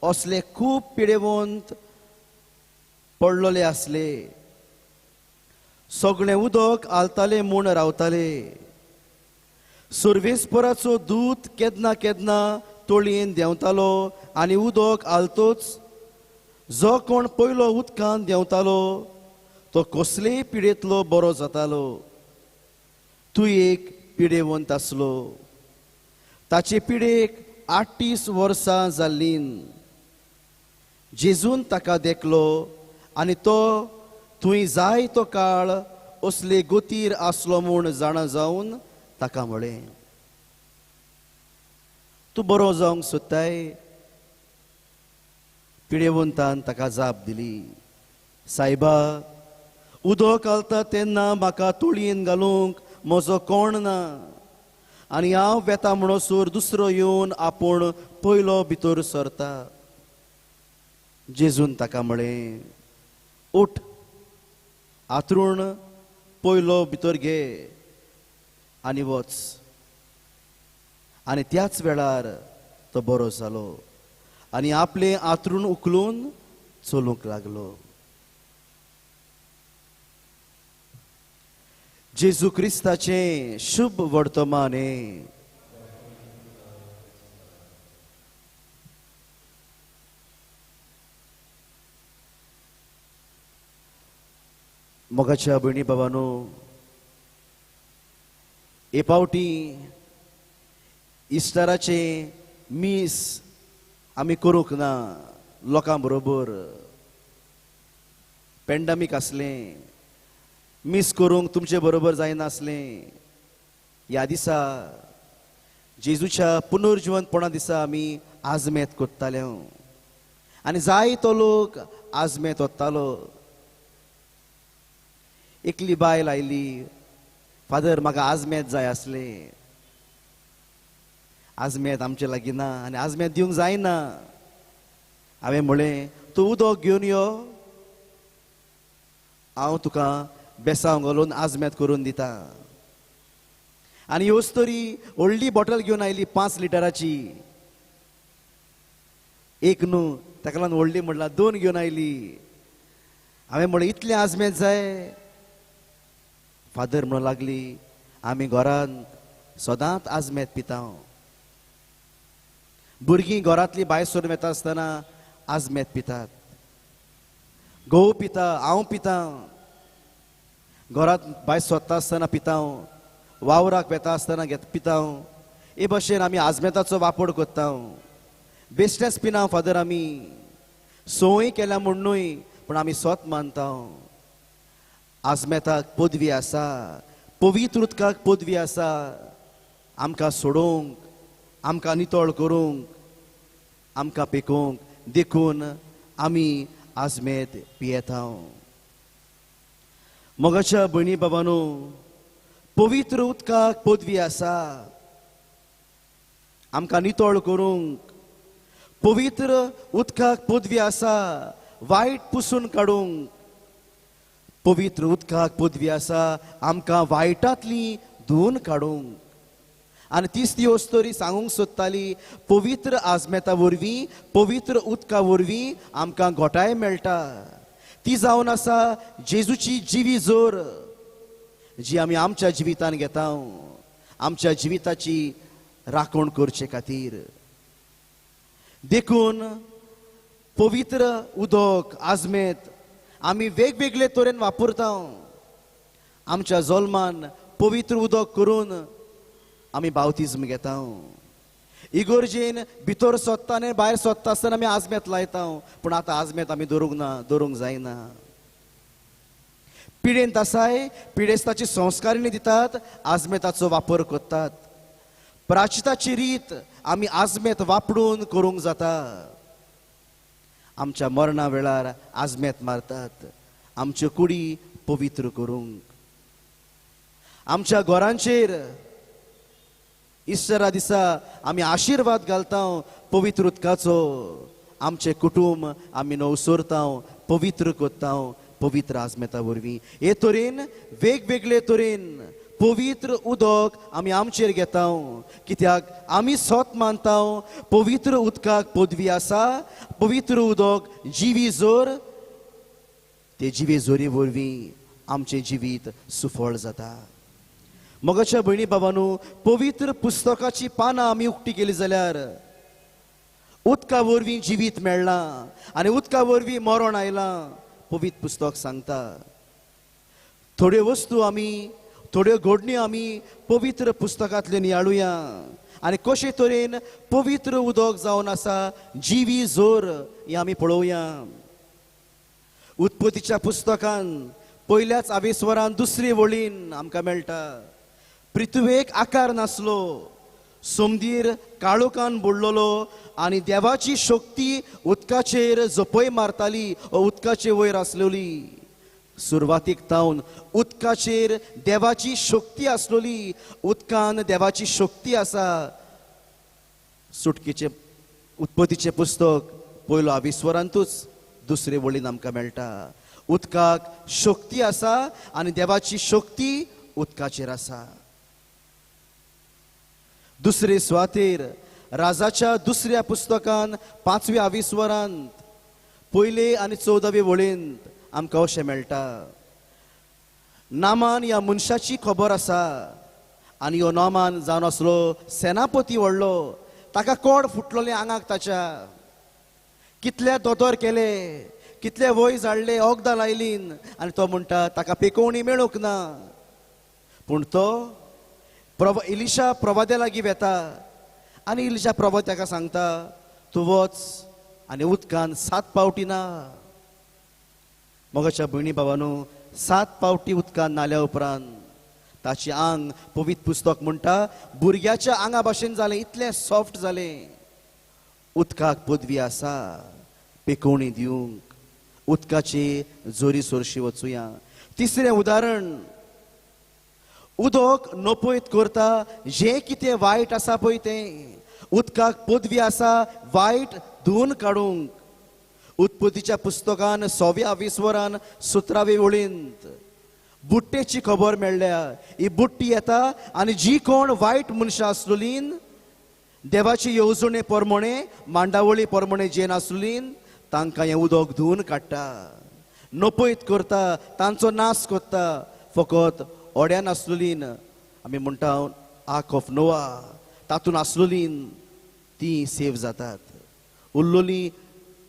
असले खूब पिडेवंत पडलोले आसले. सगळें उदक आलताले म्हूण रावताले. सर्वेस्पराचो दूत केन्ना केन्ना तोळयेन देंवतालो आनी उदक आलतोच जो कोण पयलो उदकान देंवतालो तो कसलेय पिडेंतलो बरो जातालो. तूं एक पिडेवंत आसलो. ताचे पिडेक 38 वर्सां जाल्लीं. जेजून ताका देखलो आनी तो थंय जाय तो काळ असले गोतीर आसलो म्हूण जाणा जावन ताका म्हळें, तूं बरो जावंक सोदताय? पिडेवंतान ताका जाप दिली, सायबा, उदक घालता तेन्ना म्हाका तोळयेन घालूंक म्हजो कोण ना आनी हांव वेता म्हणसर दुसरो येवन आपूण पयलो भितर सरता. जेजून ताका म्हळें, उठ, आतरूण पयलो भितर घे आनी वच. आनी त्याच वेळार तो बरो जालो आनी आपलें आतरूण उखलून चलूंक लागलो. जेजू क्रिस्ताचें शुभ वर्तमान. मोगाच्या भयणी बाबानो, हे पावटी इस्टराचें मीस आमी करूंक ना लोकां बरोबर. पेंडमीक आसलें, मीस करूंक तुमचे बरोबर जायनासलें. ह्या दिसा जेजूच्या पुनर्जिवंतपणा दिसा आमी आजमेत कोत्ताले आनी जाय तो लोक आजमेत वतालो. एकली बायल आयली, फादर म्हाका आजमेत जाय आसलें. आजमेत आमचे लागीं ना आनी आजमेत दिवंक जायना. हांवें म्हळें, तूं उदक घेवन यो, हांव तुका बेसांव घालून आजमेत करून दिता. आनी ह्योच तरी व्हडली बॉटल घेवन आयली 5 लिटराची. एक न्हू, ताका लागून व्हडली म्हणल्यार 2 घेवन आयली. हांवें म्हळें, इतलें आजमेत जाय? फादर म्हणूंक लागली, आमी घरांत सदांच आजमेत पिता. भुरगीं घरांतली भायर सरून वता आसतना आजमेत पितात. घोव पिता, हांव पिता, घरांत भायर सोदता आसतना पिता, वावराक वेता आसतना घेत पिता. हे भशेन आमी आजमेताचो वापर करता. बेश्टेच पिना फादर, आमी संवय केल्या म्हूण न्हय, पूण आमी स्वत मानता. आजमेताक पदवी आसा, पवित्र उदकाक पदवी आसा, आमकां सोडोवंक, आमकां नितळ करूंक, आमकां पेकोवंक. देखून आमी आजमेत पियेता. मोगाच्या भयणी बाबानो, पवित्र उदकाक पदवी आसा, आमकां नितळ करूंक. पवित्र उदकाक पदवी आसा, वायट पुसून काडूंक. पवित्र उदकाक पदवी आसा आमकां वायटांतली धुवन काडूंक. आनी तीच ती अस्तोरी सांगूंक सोदताली, पवित्र आजमेता वरवीं, पवित्र उदका वरवीं आमकां घोटाय मेळटा. ती जावन आसा जेजूची जिवी जोर, जी आमी आमच्या जिवितान घेता, आमच्या जिविताची राखण करचे खातीर. देखून पवित्र उदक आजमेत आमी वेगवेगळे तरेन वापरता. आमच्या जल्मान पवित्र उदक करून आमी बावतिज्म घेता. इगोर्जेन भितर सोदता आनी भायर सोदता आसतना आमी आजमेत लायता, पूण आतां आजमेत आमी दवरूंक ना, दवरूंक जायना. पिडेंत आसाय, पिडेस्ताची संस्कारिणी दितात, आजमेताचो वापर करतात. प्राचिताची रीत आमी आजमेत वापरून करूंक जाता. आमच्या मरणा वेळार आजमेत मारतात आमच्यो कुडी पवित्र करूंक. आमच्या घरांचेर इस्टरा दिसा आमी आशिर्वाद घालता पवित्र उदकाचो. आमचें कुटुंब आमी नवसरता, पवित्र करता पवित्र आजमेता वरवीं. हे तरेन वेगवेगळे तरेन पवित्र उदक आमी आमचेर घेता, कित्याक आमी सोत मानता पवित्र उदकाक पदवी आसा. पवित्र उदक जिवी जोर, ते जिवे जोरी वरवीं आमचें जिवीत सुफळ जाता. मगाच्या भयणी बाबानू, पवित्र पुस्तकाची पानां आमी उक्ती केली जाल्यार उदका वरवीं जिवीत मेळ्ळां आनी उदका वरवीं मरण आयलां. पवित्र पुस्तक सांगता. थोड्यो वस्तू आमी, थोड्यो घडण्यो आमी पवित्र पुस्तकांतल्यो नियाळुया आनी कशे तरेन पवित्र उदक जावन आसा जिवी जोर हें आमी पळोवया. उत्पत्तीच्या पुस्तकान पयल्याच आवेस्वरान दुसरे वळीन आमकां मेळटा, पृथ्वेक आकार नासलो, सोमदीर काळोखान बुडलेलो आनी देवाची शक्ती उदकाचेर झोपय मारताली, उदकाचे वयर आसलेली. सुरवातीक तावन उदकाचेर देवाची शक्ती आसलेली, उदकान देवाची शक्ती आसा. सुटकेचे उत्पत्तीचें पुस्तक पयलो आविस्वरांतूच दुसरे वळीन आमकां मेळटा, उदकाक शक्ती आसा आनी देवाची शक्ती उदकाचेर आसा. दुसरे सुवातेर राजाच्या दुसऱ्या पुस्तकान 5व्या आविस्वरांत पयले आनी 14वे वळींत आमकां अशें मेळटा, नामान ह्या मनशाची खबर आसा आनी ह्यो नामान जावन आसलो सेनापती व्हडलो, ताका कोड फुटलोलें आंगाक ताच्या, कितले दोतोर केले, कितले वय हाडले, वखदां लायलीन आनी तो म्हणटा ताका पेकोवणी मेळूंक ना. पूण तो इलिशा प्रवाद्या लागीं वेता आनी इलिशा प्रवाद ताका सांगता, तूं वच आनी उदकान 7 पावटी ना. मगाच्या भयणी बाबानू, 7 पावटी उदकान न्हाल्या उपरांत ताची आंग पवित्र पुस्तक म्हणटा भुरग्याच्या आंगा भाशेन जालें, इतलें सॉफ्ट जालें. उदकाक पदवी आसा पेकोवणी दिवंक, उदकाची जोरी सोरशी वचुया. तिसरें उदाहरण, उदक नपयत करता जें कितें वायट आसा पळय तें. उदकाक पदवी आसा वायट धुवन काडूंक. उत्पत्तीच्या पुस्तकान 6व्या आविस्वरान 17वे वळींत बुट्टेची खबर मेळ्ळ्या. ही बुट्टी येता आनी जी कोण वायट मनशां आसलोलीं, देवाची येवजणे प्रमाणे, मांडावळी प्रमाणे जेन आसलोलीं, तांकां हें उदक धुवन काडटा, नपयत करता, तांचो नाश करता. फकत ओड्यान आसलोलीं, आमी म्हणटा आर्क ऑफ नोआ, तातूंत आसलोलीं तीं सेव जातात, उरलोलीं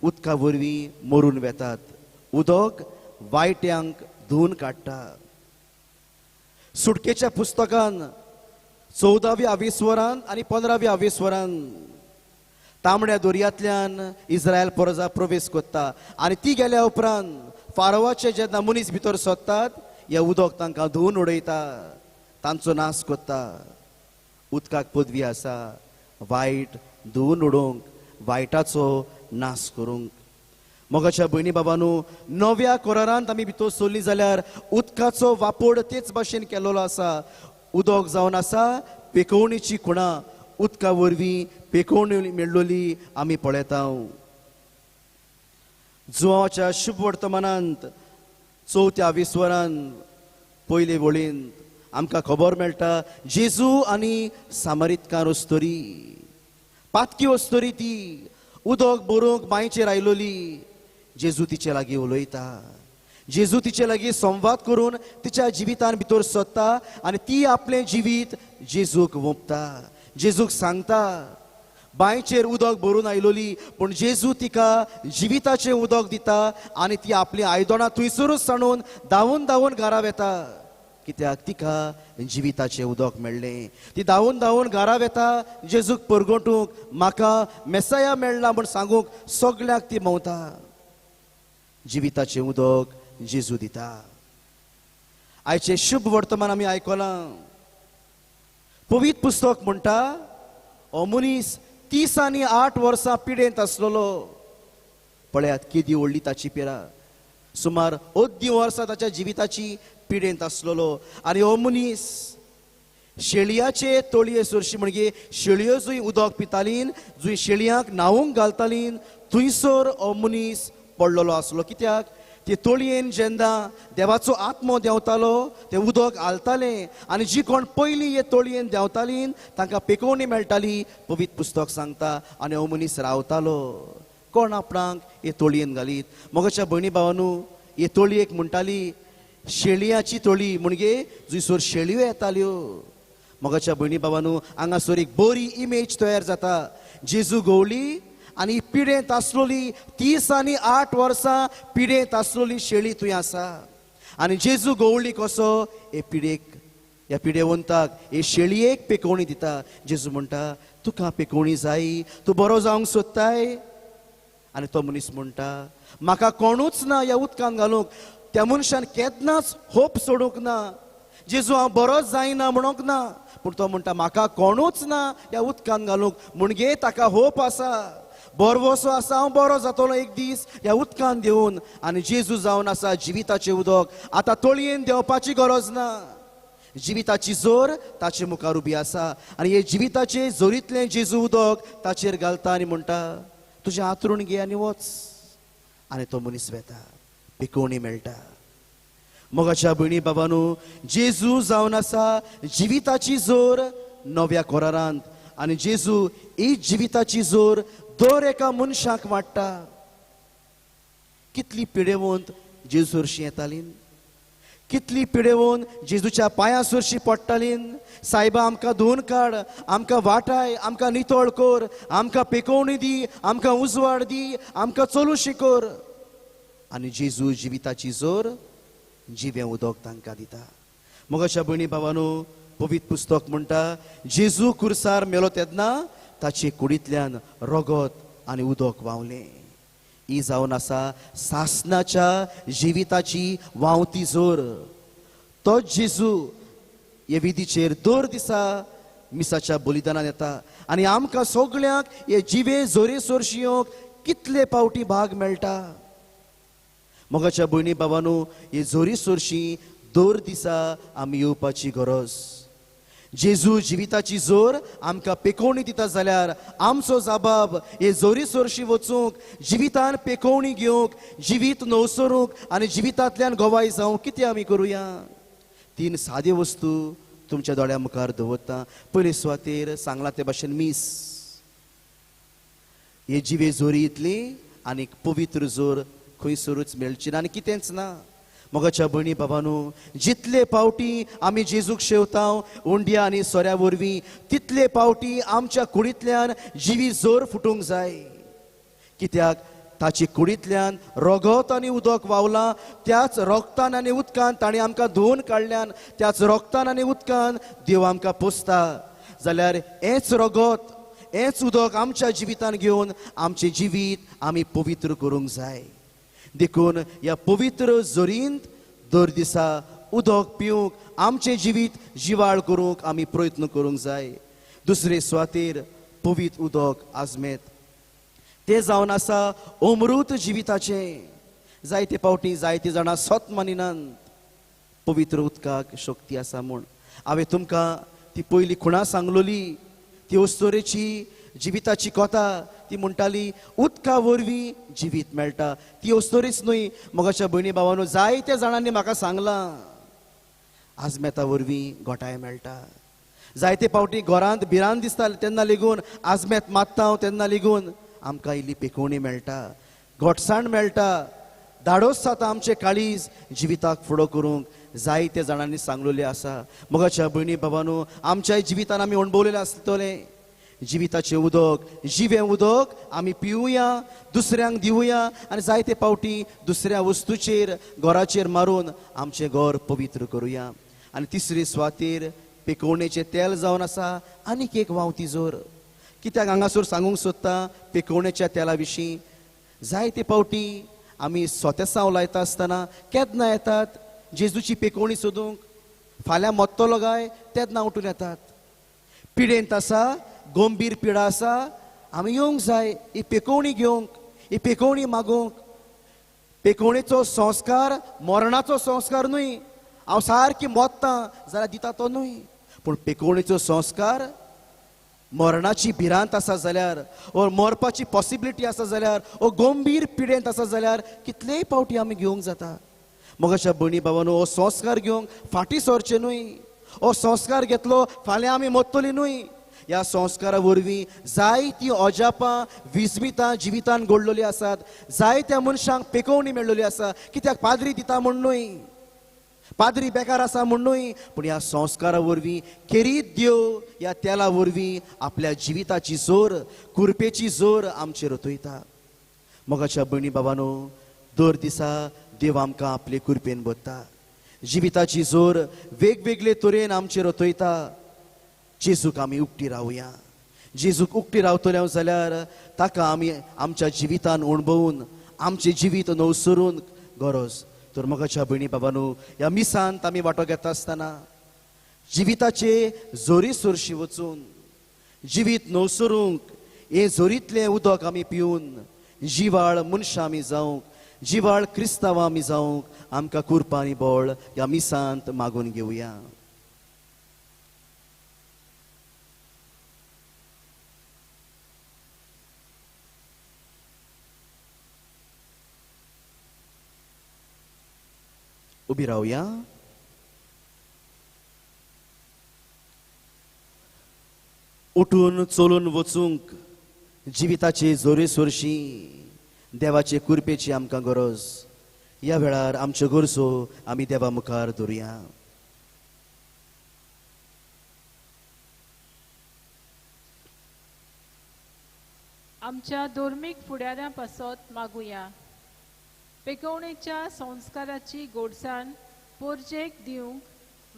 उदका वरवीं मरून वेतात. उदक वायट्यांक धुवन काडटा. सुटकेच्या पुस्तकान 14व्या आविस्वरान आनी 15व्या आविस्वरान तांबड्या दर्यांतल्यान इस्रायल प्रजा प्रवेश करता आनी ती गेल्या उपरांत फारोवाचे जेन्ना मनीस भितर सोदतात, हें उदक तांकां धुवन उडयता, तांचो नाश करता. उदकाक पदवी आसा वायट धुवन उडोवंक, वायटाचो नाश करूंक. मोगाच्या भयणी बाबानू, नव्या करारांत आमी भितर सोडली जाल्यार उदकाचो वापर तेच भाशेन केल्लो आसा. उदक जावन आसा पेकोवणीची खुणा, उदका वरवीं पेकोवणी मेळ्ळोली आमी पळयता. जुवाच्या शुभ वर्तमानांत चवथ्या विस्वरान पयले वळीन आमकां खबर मेळटा, जेजू आनी सामरितकार अस्तुरी, पातकी अस्तुरी ती उदक भरूंक बांयचेर आयलोली. जेजू तिचे लागीं उलयता, जेजू तिचे लागीं संवाद करून तिच्या जिवितान भितर सोदता आनी ती आपलें जिवीत जेजूक वोंपता. जेजूक सांगता, बांयचेर उदक भरून आयलोली, पूण जेजू तिका जिविताचें उदक दिता आनी ती आपलीं आयदनां थंयसरूच सांडून धांवून धांवून घरा वेता. कित्याक तिका जिविताचें उदक मेळ्ळें. ती धांवून धांवून घरा वेता जेजूक परगटूंक, म्हाका मेसाया मेळ्ळा म्हूण सांगूंक सगळ्याक ती भोंवता. जिविताचें उदक जेजू दिता. आयचें शुभ वर्तमान आमी आयकलां. पवित्र पुस्तक म्हणटा, हो मनीस 38 वर्सां पिडेंत आसलेलो. पळयात केदी व्हडली ताची पिरा, सुमार 18 वर्सां ताच्या जिविताची पिडेंत आसलेलो. आनी हो मनीस शेळयाचे तळये सरशी, म्हणजे शेळयो जंय उदक पितालीन, जंय शेळयांक न्हावूंक घालतालीन, थंयसर हो मनीस पडलेलो आसलो. कित्याक ते तळयेन जेन्ना देवाचो आत्मो देंवतालो तें उदक हालतालें आनी जी कोण पयलीं हे तळयेन देंवतालीं तांकां पेकोवणी मेळटाली, पवित्र पुस्तक सांगता. आनी हो मनीस रावतालो. कोण आपणाक हे तळयेन घालीत? मोगाच्या भयणी भावानू, हे तळयेक म्हणटाली शेळयाची तळी, म्हणजे जंयसर शेळयो येताल्यो. मोगाच्या भयणी भावानू, हांगासर एक बरी इमेज तयार जाता. जेजू गवली आनी पिडेंत आसलोली 38 वर्सां पिडेंत आसलोली शेळी थंय आसा. आनी जेजू गवळी कसो हे पिडेक, ह्या पिडेवंताक, हे शेळयेक पेकोवणी दिता. जेजू म्हणटा, तुका पेकोवणी जाय, तूं बरो जावंक सोदताय? आनी तो मनीस म्हणटा, म्हाका कोणूच ना ह्या उदकान घालूंक. त्या मनशान केन्नाच होप सोडूंक ना, जेजू हांव बरोच जायना म्हणूंक ना, पूण तो म्हणटा म्हाका कोणूच ना ह्या उदकान घालूंक. म्हणजे ताका होप आसा, बरवसो आसा, हांव बरो जातलो एक दीस ह्या उदकान देंवून. आनी जेजू जावन आसा जिविताचें उदक. आतां तळयेन देंवपाची गरज ना, जिविताची जोर ताचे मुखार उबी आसा. आनी हे जिविताचे जोरींतलें जेजू उदक ताचेर घालता आनी म्हणटा, तुजें हातरूण घे आनी वच. आनी तो मनीस वेता, पिकोवणी मेळटा. मोगाच्या भयणी बाबानू, जेजू जावन आसा जिविताची जोर नव्या कोरारांत. आनी जेजू ही जिविताची जोर दर एका मनशाक वाडटा. कितली पिडेवंत जेजू सरशी येताली, कितली पिडेवन जेजूच्या पांयां सरशी पडटाली. सायबा आमकां धुवन काड, आमकां वाटाय, आमकां नितळ कर, आमकां पेकोवणी दी, आमकां उजवाड दी, आमकां चलूशी कर. आनी जेजू जिविताची जोर जिवें उदक तांकां दिता. मोगाच्या भयणी भावानू, पवित्र पुस्तक म्हणटा, जेजू कुर्सार मेलो तेन्ना ताचे कुडींतल्यान रगत आनी उदक व्हांवलें. ही जावन आसा सासणाच्या जिविताची व्हांवती जोर. तोच जेजू हे विधीचेर दर दिसा मिसाच्या बलिदानान येता आनी आमकां सगळ्यांक हे जिवे जोरे सोरशी येवंक कितले पावटी भाग मेळटा. मोगाच्या भयणी बाबानू, हे जोरी सोरशी दर दिसा आमी येवपाची गरज. जेजू जिविताची जोर आमकां पेकोवणी दिता जाल्यार आमचो जबाब हे जोरी सोरशी वचूंक, जिवितान पेकोवणी घेवंक, जिवीत नवसरूंक आनी जिवितांतल्यान गवाय जावंक कितें आमी करुया? 3 साद्यो वस्तू तुमच्या दोळ्या मुखार दवरता. पयले सुवातेर सांगलां ते भाशेन मीस, हे जिवे जोरी इतली आनी पवित्र जोर खंयसरूच मेळची ना आनी कितेंच ना. मोगाच्या भयणी बाबानू, जितले पावटी आमी जेजूक शेवता उंड्या आनी सोऱ्या वरवीं, तितले पावटी आमच्या कुडींतल्यान जिवी जोर फुटूंक जाय. कित्याक ताचे कुडींतल्यान रगत आनी उदक व्हांवलां, त्याच रगतान आनी उदकान ताणें आमकां धुवन काडल्यान, त्याच रगतान आनी उदकान देव आमकां पोसता. जाल्यार हेंच रगत, हेंच उदक आमच्या जिवितान घेवन आमचें जिवीत आमी पवित्र करूंक जाय. देखून ह्या पवित्र जोरींत दर दिसा उदक पिवंक, आमचें जिवीत जिवाळ करूंक आमी प्रयत्न करूंक जाय. दुसरे सुवातेर पवित्र उदक आजमेत, तें जावन आसा अमृत जिविताचें. जायते पावटी जायते जाणां सत मानिनात पवित्र उदकाक शक्ती आसा म्हूण. हांवें तुमकां ती पयली खुणा सांगलोली, ती अस्तोरेची जिविताची कथा, ती म्हणटाली उदका वरवीं जिवीत मेळटा. ती अस्तोरीच न्हय मोगाच्या भयणी भावांनो, जायत्या जाणांनी म्हाका सांगलां आजमेता वरवीं घोटाय मेळटा. जायते फावटी घरांत भिरांत दिसता तेन्ना लेगून आजमेत मारता तेन्ना लेगून आमकां इल्ली पेकोवणी मेळटा, घोटसाण मेळटा, धाडोस जाता आमचें काळीज जिविताक फुडो करूंक. जायते जाणांनी सांगलेलें आसा. मोगाच्या भयणी बाबांनो, आमच्या जिवितान आमी अणभवलेलें आसतलें. जिविताचें उदक, जिवें उदक आमी पिवया, दुसऱ्यांक दिवया आनी जायते फावटी दुसऱ्या वस्तूचेर घराचेर मारून आमचें घर पवित्र करुया. आनी तिसरी सुवातेर पेकोवणेचें तेल जावन आसा आनीक एक व्हांवती जोर. कित्याक हांगासर सांगूंक सोदता पेकोवणेच्या तेला विशीं. जायते फावटी आमी सोतेसांव लायता आसतना केन्ना येतात जेजूची पेकोवणी सोदूंक, फाल्यां मोत्तलो काय तेन्ना उठून येतात. पिडेंत आसा, गंभीर पिडा आसा, आमी येवंक जाय ही पेकोवणी घेवंक, ही पेकोवणी मागूंक. पेकोवणेचो संस्कार मरणाचो संस्कार न्हय, हांव सारकी मोत्तां जाल्यार दिता तो न्हय, पूण पेकोवणेचो संस्कार मरणाची भिरांत आसा जाल्यार वो मरपाची पॉसिबिलिटी आसा जाल्यार वो गंभीर पिडेंत आसा जाल्यार कितलेय फावटी आमी घेवंक जाता. मोगाच्या भयणी भावांनो, हो संस्कार घेवंक फाटीं सरचें न्हय. हो संस्कार घेतलो फाल्यां आमी मोत्तली न्हय. ह्या संस्कारा वरवीं जायतीं अजापां विस्मितां जिवितान घडलेलीं आसात. जायत्या मनशांक पेकोवणी मेळ्ळेली आसा. कित्याक पाद्री दिता म्हूण न्हय, पाद्री बेकार आसा म्हूण न्हय, पूण ह्या संस्कारा वरवीं खेरीत देव ह्या तेला वरवीं आपल्या जिविताची जोर, कुरपेची जोर आमचेर ओतयता. मोगाच्या भयणी बाबांनो, दर दिसा देव आमकां आपले कुरपेन भरता, जिविताची जोर वेगवेगळे तरेन आमचेर ओतयता. जेजूक आमी उक्ती रावया. जेजूक उक्ती रावतले जाल्यार ताका आमी आमच्या जिवितान अणभवून आमचें जिवीत नवसरून गरज. तर मोगाच्या भयणी बाबांनो, ह्या मिसांत आमी वांटो घेता आसतना जिविताचे जोरी सोरशी वचून जिवीत नवसरूंक हें जोरींतलें उदक आमी पिवन जिवाळ मनशां आमी जावंक, जिवाळ क्रिस्तांव आमी जावंक आमकां कुरपा आनी बळ ह्या मिसांत मागून घेवया. उबी रावया. उठून चलून वचूंक जिविताचे जोरे सोरशी देवाचे कुरपेची आमकां गरज. ह्या वेळार आमच्यो गरजो आमी देवा मुखार दवरुया.
आमच्या धर्मीक फुडाऱ्यां पासत मागुया. पेकोवणेच्या संस्काराची गोडसाण पोरजेक दिवंक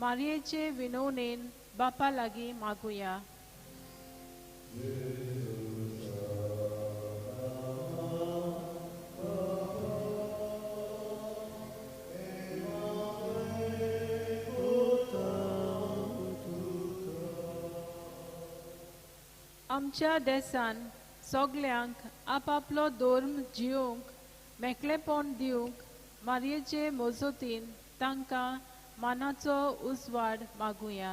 मारयेचे विनवणेन बापा लागीं मागुया. आमच्या देसान सगल्यांक आपापलो धर्म जिवंक मेकळेपण दिवंक मारयेचे मजतीन तांकां मानाचो उजवाड मागुया.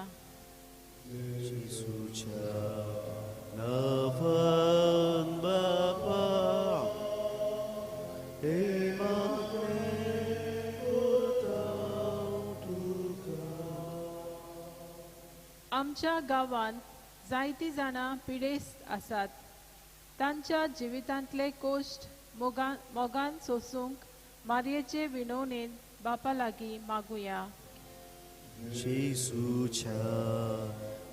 आमच्या गांवांत जायतीं जाणां पिडेस्त आसात. तांच्या जिवितांतले कोश्ट मोगान सोसूंक मारयेचे विनवणेन बापा लागीं मागुया.
जेजूच्या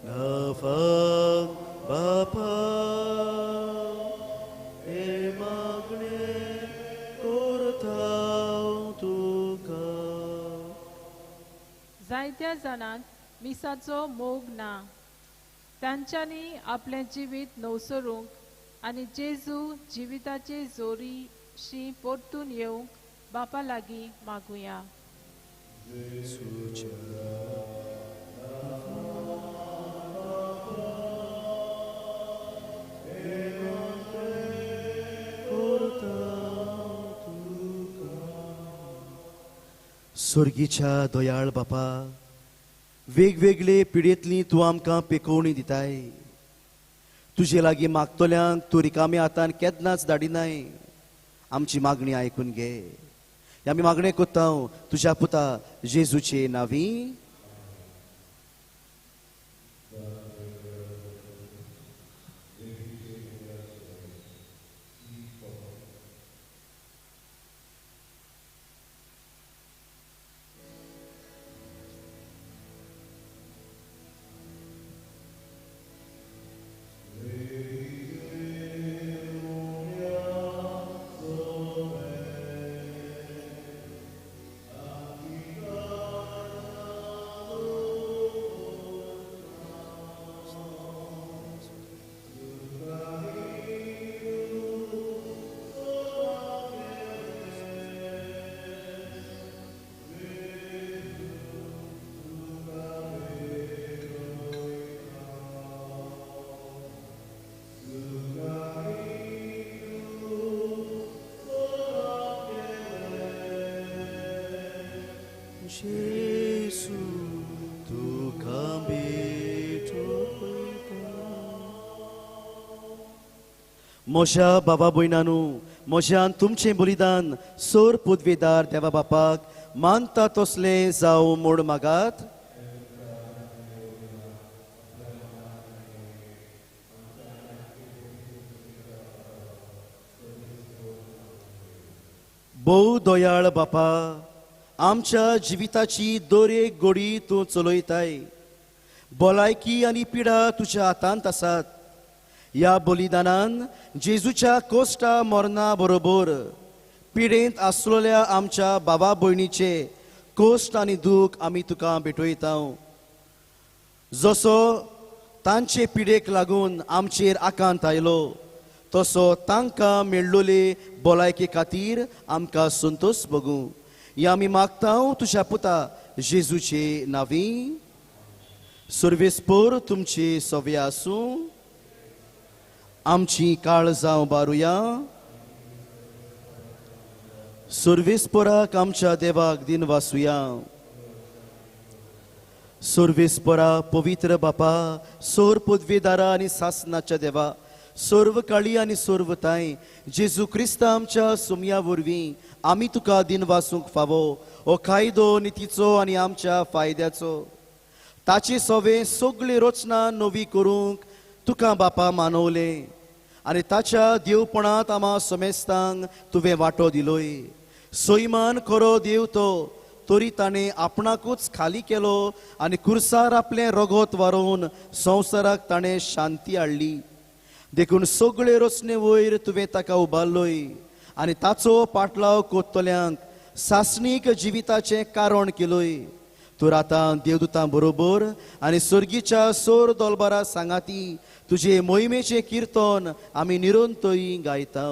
नांवान बापा हें मागणें करता तुका.
जायत्या जाणांक मिसाचो मोग ना. तांच्यांनी आपलें जिवीत नवसरूंक आनी जेजू जिविताचे जोरीशी परतून येवंक बापा लागीं मागुया.
स्वर्गीच्या दयाळ बापा, वेगवेगळे पिडेंतली तूं आमकां पेकोवणी दिताय. तुजे लागीं मागतल्यांक तूं रिकाम्या हातान केन्नाच धाडिनाय. आमची मागणी आयकून घे. आमी मागणें कोत्ता तुज्या पुता जेजूचे नांवी. जेजू तुका भेटयता. म्हज्या बाबा भयणानू, म्हज्यान तुमचें बलिदान सोर पदवेदार देवा बापाक मानता तसलें जावं म्हूण मागात. भोव दयाळ बापा, आमच्या जिविताची दर एक गोडी तूं चलयताय. भलायकी आनी पिडा तुज्या हातांत आसात. ह्या बलिदानान जेजूच्या कोश्टा मरणा बरोबर पिडेंत आसलेल्या आमच्या बाबा भयणीचे कोश्ट आनी दूख आमी तुका भेटयता. जसो तांचे पिडेक लागून आमचेर आकांत आयलो तसो तांकां मेळ्ळोले भलायके खातीर आमकां संतोश भोगूं. ह्या आमी मागता तुज्या पुता जेजूचे नांवी. सर्वेस्पोर तुमचे सवे आसूं. आमची काळजां बारुया. सर्वेस्पोराक आमच्या देवाक दिन वासुया. सर्वेस्पोरा पवित्र बापा, सोर पदवेदारा आनी सासनाच्या देवा, सर्व काळी आनी सर्व ताय जेजू क्रिस्ता आमच्या सुमया वरवीं आमी तुका दिन वासूंक फावो. हो कायदो नितीचो आनी आमच्या फायद्याचो. ताचे सवे सगळी रचना नवी करूंक तुका बापा मानवलें आनी ताच्या देवपणांत आमा समेस्तांक तुवें वांटो दिलोय. सैमान खरो देव तो, तरी ताणें आपणाकूच खाली केलो आनी कुर्सार आपलें रगत वारोवन संवसाराक ताणें शांती हाडली. देखून सगळे रचने वयर तुवें ताका उबारलोय आनी ताचो पाटलाव कोत्तल्यांक सासणीक जिविताचें कारण केलोय. तूं आतां देवदूतां बरोबर आनी सर्गीच्या सोर दोलबारा सांगाती तुजे मोहिमेचें किर्तन आमी निरंतरय गायता.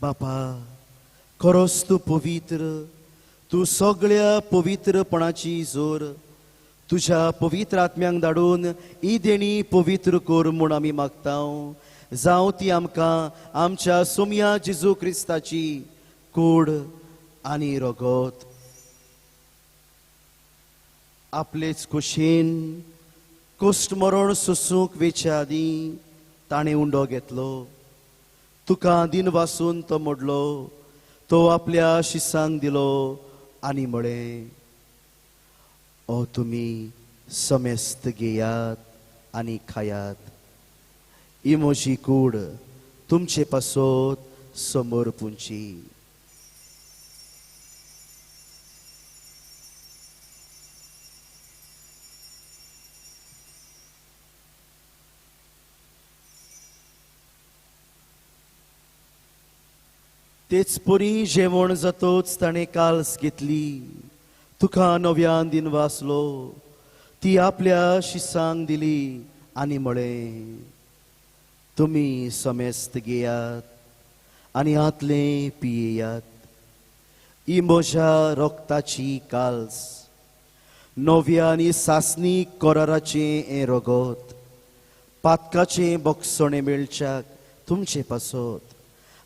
बापा, खरोच तूं पवित्र, तूं सगळ्या पवित्रपणाची जोर. तुज्या पवित्र आत्म्यांक धाडून ही देणी पवित्र कर म्हूण आमी मागता. जावं ती आमकां आमच्या सोमया जेजू क्रिस्ताची कूड आनी रगत. आपलेच कुशीन कोश्ट मरण सोसूंक वेच्या आदीं ताणें उंडो घेतलो. तुका दिन वासून तो मोडलो, तो आपल्या शिसांक दिलो आनी म्हळें, ओ तुमी समेस्त घेयात आनी खायात. ही म्हजी कूड तुमचे पासत समर्पूंची. तेच परी जेवण जातोच ताणें काल्स घेतली, तुका नव्यान दिन वाचलो, ती आपल्या शिसांक दिली आनी म्हळें, तुमी समेस्त घेयात आनी हातलें पियेयात. ही म्हज्या रोगताची काल्स, नव्या आनी सासणी कराराचें हें रगत, पातकाचें बक्षणें मेळच्याक तुमचे पासत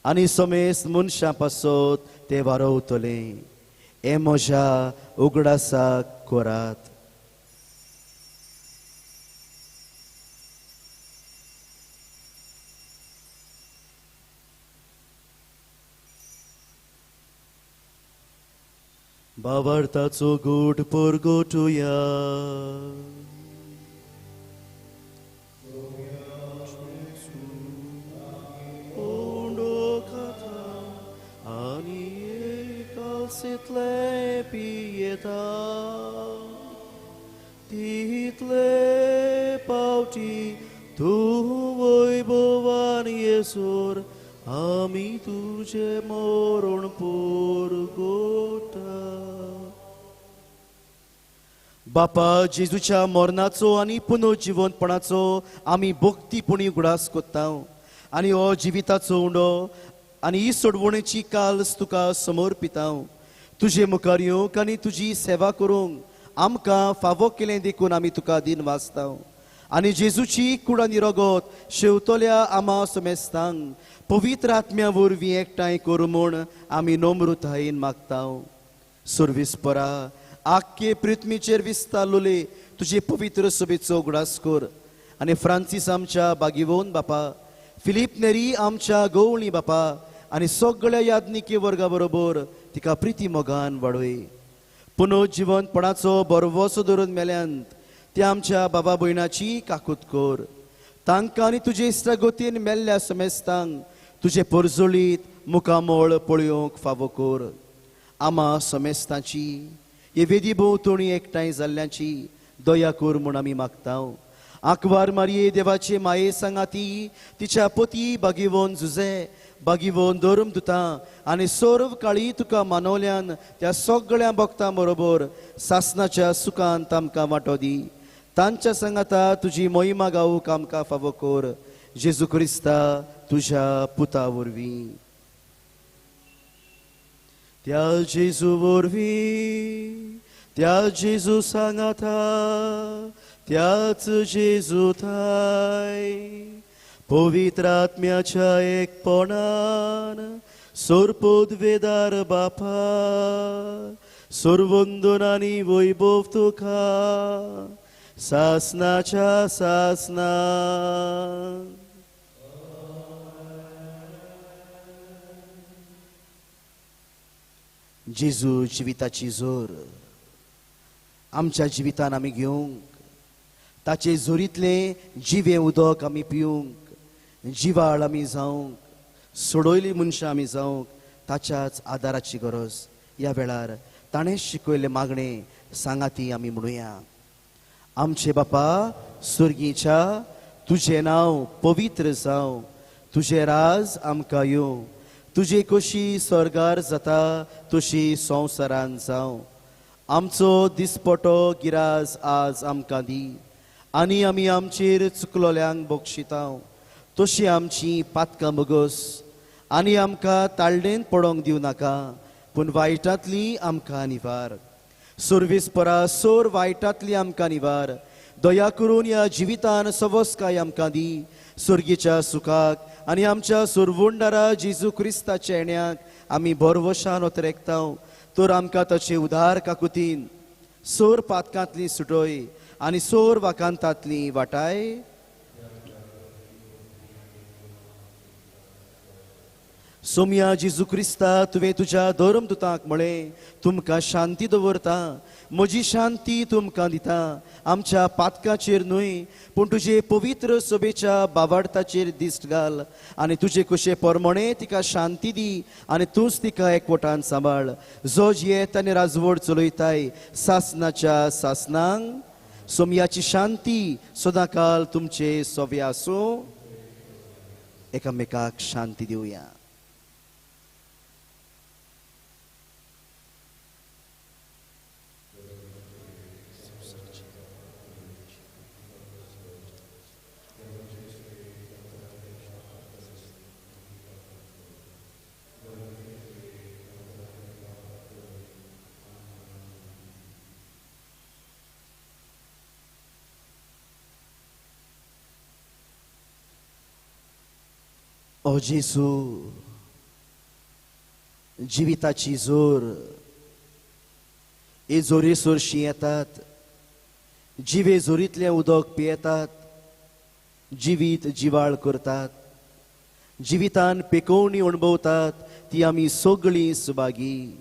आनी समेस्त मनशां पासत तें वारवतलें. हें म्हज्या उगडासाक करात. बाबार्थाचो गोड परगटुया. आनी कालसीतले पियेता तितले पावटी तूं वैभवान येसर आमी तुजें मरण परगटा. बापा, जेजूच्या मरणाचो आनी पुनर्जिवंतपणाचो आमी भक्तीपणी उगडास कोत्ता आनी हो जिविताचो उंडो आनी ही सोडवणेची काल्स तुका समर्पिता. तुजे मुखार येवंक आनी तुजी सेवा करूंक आमकां फावो केलें देखून आमी तुका दिन वाचता. आनी जेजूची कूड आनी रगत शेवतल्या आमा समेस्तांक पवित्र आत्म्या वरवीं एकठांय करूं म्हूण आमी नम्रतायेन मागता. सर्वीस परा आख्खे पृथ्वीचेर विस्तारलोले तुजे पवित्र सभेचो उगडास कर आनी फ्रांसीस आमच्या बागिवोन बापा, फिलीप नेरी आमच्या गवळी बापा आनी सगळ्या याज्ञिकी वर्गा बरोबर तिका प्रिती मोगान वाडय. पुनर्जिवंतपणाचो बरवसो धरून मेल्यांत त्या आमच्या बाबा भयणाची काकूत कर. तांकां आनी तुजे इश्टागतीन मेल्ल्या समेस्तांक तुजे परजळीत मुखामळ पळोवंक फावो कर. आमा समेस्तांची हे वेदी भोंवतणी एकठांय जाल्ल्यांची दया कर म्हूण आमी मागता. आंकवार मारये देवाचे माये सांगाती तिच्या पती बागिवोन जुजे बागिवोन धर्मदुतां आनी सर्व काळी तुका मानवल्यान त्या सगळ्या भक्तां बरोबर सासनाच्या सुखांत आमकां वांटो दी. तांच्या सांगाता तुजी मोहिमा गावूंक आमकां फावो कर. जेजू क्रिस्ता तुज्या पुता वरवीं. त्या जेजू वरवीं, त्या जेजू सांगाता, त्याच जेजू थाय पवित्र आत्म्याच्या एकपणान सोरपोदवेदार बापा सोरवंदन आनी वैभव तुका सासनाच्या सासना. जेजू जिविताची जोर आमच्या जिवितान आमी घेवंक, ताचे जोरींतलें जिवें उदक आमी पिवंक, जिवाळ आमी जावंक, सोडयली मनशां आमी जावंक ताच्याच आदाराची गरज. ह्या वेळार ताणें शिकयल्लें मागणें सांगाती आमी म्हणुया. आमचे बापा स्वर्गीच्या, तुजें नांव पवित्र जावं, तुजें राज आमकां येवं, तुजे कशी स्वर्गार जाता तशी संवसारान जावं. आमचो दिसपटो गिराज आज आमकां दी आनी आमी आमचेर चुकलोल्यांक बक्षिता तशी आमची पातकां बगस आनी आमकां ताळडेन पडोंक दिवं नाका, पूण वायटांतली आमकां निवार. सर्वीस परा सोर वायटांतली आमकां निवार. दया करून ह्या जिवितान सवस्काय आमकां दी. स्वर्गीच्या सुखाक आनी आमच्या सुरवुंडारा जेजू क्रिस्ताच्या येण्याक आमी भरवशान ओतरेकता. तर आमकां ताचे उदार काकुतीन सोर पातकांतली सुटय आनी सोर वाकांतांतली वाटाय. सोमया जेजू क्रिस्ता, तुवें तुज्या धर्मदुतांक म्हळें, तुमकां शांती दवरता, म्हजी शांती तुमकां दिता. आमच्या पातकाचेर न्हय पूण तुजे पवित्र सभेच्या बावाडताचेर दिश्ट घाल आनी तुजे कुशे परमणे तिका शांती दी आनी तूंच तिका एकवटान सांबाळ, जो जियेत आनी राजवट चलयताय सासनाच्या सासनांक. सोमयाची शांती सदांकाल तुमचे सोवे आसूं. एकामेकाक शांती दिवया. ओ जेजू, जिविताची जोर हे जोरी सोरशी येतात, जिवे जोरींतलें उदक पियेतात, जिवीत जिवाळ करतात, जिवितान पेकोवणी अणभवतात, ती आमी सगळीं सुभागी.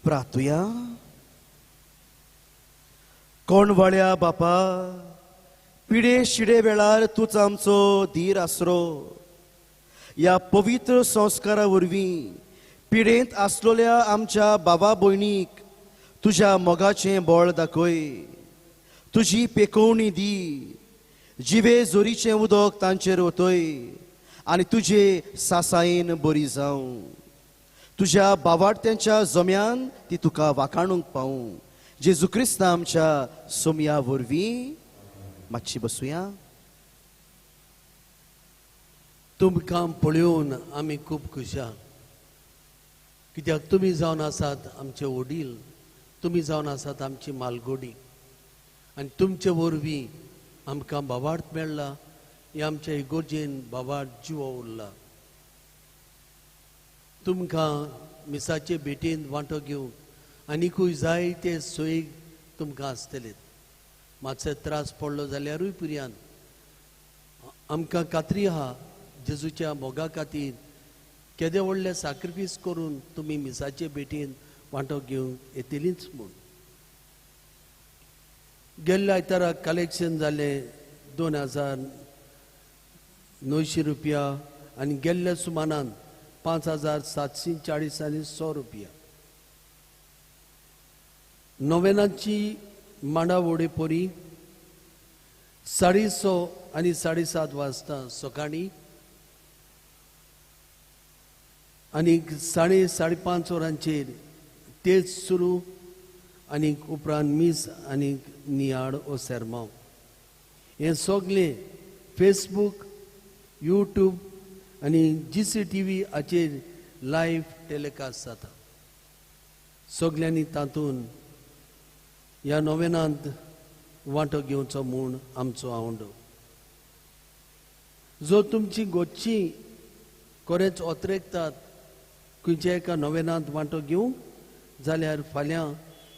प्रातुया. कोणवाळ्या बापा, पिडे शिडे वेळार तूंच आमचो धीर आसरो. ह्या पवित्र संस्कारा वरवीं पिडेंत आसलोल्या आमच्या बाबा भयणीक तुज्या मोगाचें बळ दाखय, तुजी पेकोवणी दी, जिवे जोरीचें उदक तांचेर वतय आनी तुजे सासायेन बरी जावं. तुज्या बावाडत्यांच्या जम्यान ती तुका वाखाणूंक पावूं. जेजू क्रिस्ता आमच्या सोमया वरवीं. मातशी बसुया.
तुमकां पळोवन आमी खूब खुश आहा, कित्याक तुमी जावन आसात आमचे वडील, तुमी जावन आसात आमची मालगोडी आनी तुमचे वरवीं आमकां बावार्थ मेळ्ळा. हे आमच्या इगोर्जेन बावार्थ जिवो उरला. तुमकां मिसाचे भेटेन वांटो घेवंक आनिकूय जायते सोयी तुमकां आसतले. मातसो त्रास पडलो जाल्यारूय पुरयान आमकां खात्री आहा जेजूच्या मोगा खातीर केदे व्हडले साक्रिफीस करून तुमी मिसाचे भेटेन वांटो घेवंक येतलींच म्हूण. गेल्ल्या आयतारा कलेक्शन जालें 2900 रुपया आनी गेल्ल्या सुमानान 5740 आनी 100 रुपया. नोवेनाची मांडावोडे पोरी 6:30 आनी 7:30 वाजता सकाळीं आनी 5:30 वरांचेर तेच सुरू आनी उपरांत मीस आनी नियाळ ओ सेरमांव. हें सगळें फेसबूक, यूट्यूब आनी GCTV हाचेर लायव्ह टेलिकास्ट जाता. सगल्यांनी तातूंत ह्या नोवेनांत वांटो घेवचो म्हूण आमचो आवंडो. जो तुमची गोच्ची कोरेच ओतरेकतात खंयच्या एका नोवेनांत वांटो घेवंक जाल्यार फाल्यां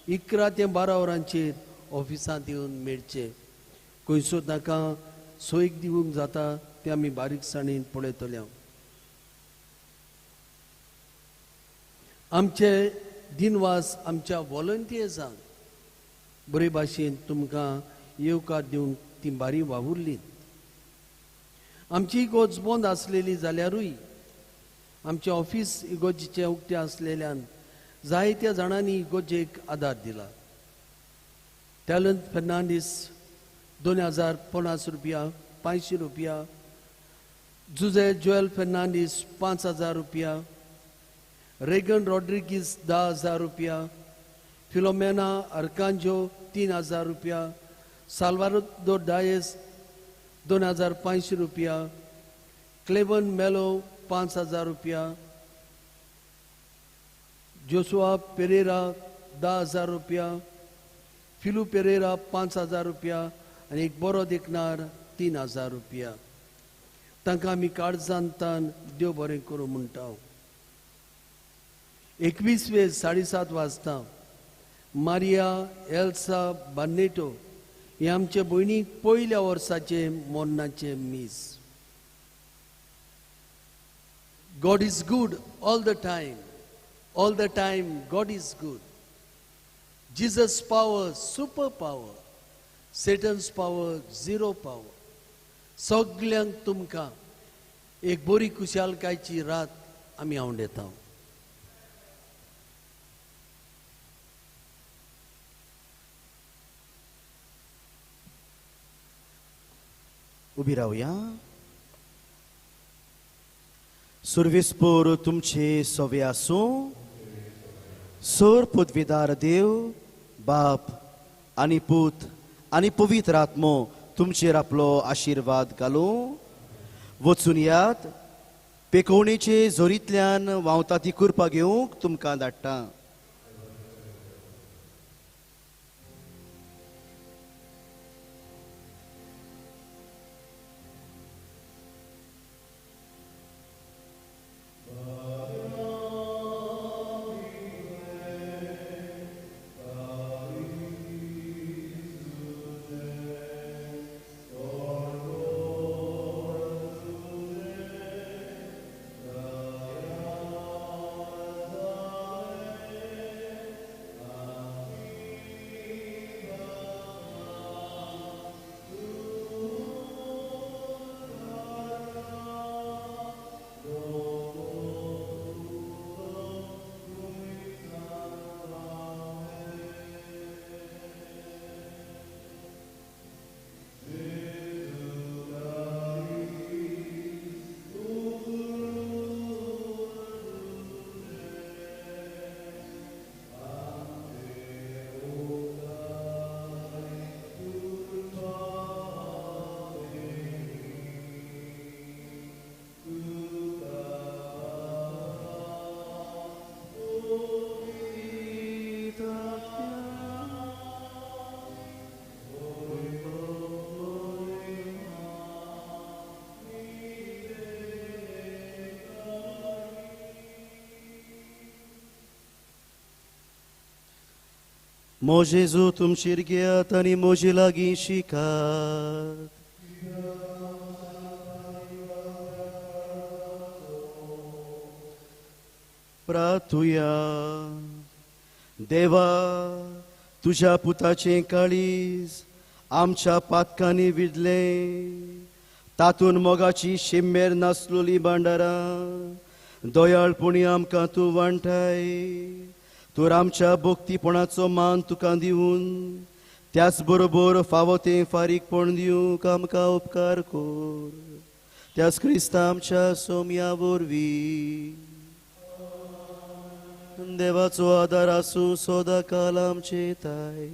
11 ते 12 वरांचेर ऑफिसांत येवन मेळचें. खंयसर तांकां सोयीक दिवंक जाता तें आमी बारीकसाणेन पळयतले. आमचे दिनवास आमच्या वॉलंटियर्सांक बरे भाशेन तुमकां येवकार दिवंक ती बारी वावुरलीं. आमची इगोर्ज बंद आसलेली जाल्यारूय आमचें ऑफिस इगोर्जीचें उक्तें आसलेल्यान जायत्या जाणांनी इगोर्जेक आदार दिला. टॅलंट फेर्नांडीस 2050 रुपया, 500 रुपया, जुजे जोएल फेर्नांडीस 5000 रुपया, रेगन रॉड्रिगीस 10,000 रुपया, फिलोमेना अर्कांजो 3,000 रुपया, साल्वादोर डायस 2,500 रुपया, क्लेवन मेलो 5,000 रुपया, जोसुआ पेरेरा 10,000 रुपया, फिलू पेरेरा 5,000 रुपया आनी एक बरो देखणार 3,000 रुपया. तांकां आमी काळजांतान देव बरें करूं म्हणटा. 21 वे 7:30 वाजता मारिया एल्सा बार्नेटो हे आमचे भयणीक पयल्या वर्साचें मरणाचें मीस. God is good all the time. All the time God is good. Jesus power super power. Satan's power zero power. सगल्यांक तुमकां एक बरी खुशालकायची रात आमी आवडेता.
उबी रावया. सुर्विसपूर तुमचे सवे आसूं. सोर पदवीदार देव बाप आनी पूत आनी पवित्र आत्मो तुमचेर आपलो आशिर्वाद घालूं. वचून यात पेकोवणेचे जोरींतल्यान व्हांवता ती कृपा घेवंक तुमकां धाडटा. मोजेजू तुमचेर घेयात आनी मोजे लागीं शिकात. प्रार्थुया. देवा, तुज्या पुताचें काळीज आमच्या पातकांनी विडलें, तातूंत मोगाची शिम्मेर नासलोली भांडारां दयाळपणी आमकां तूं वांटाय. तर आमच्या भक्तीपणाचो मान तुका दिवन त्याच बरोबर फावो तें फारीकपण दिवंक आमकां उपकार कर. त्याच क्रिस्ता आमच्या सोम्या वरवीं. देवाचो आदार आसूं सदां काल आमचे ताय.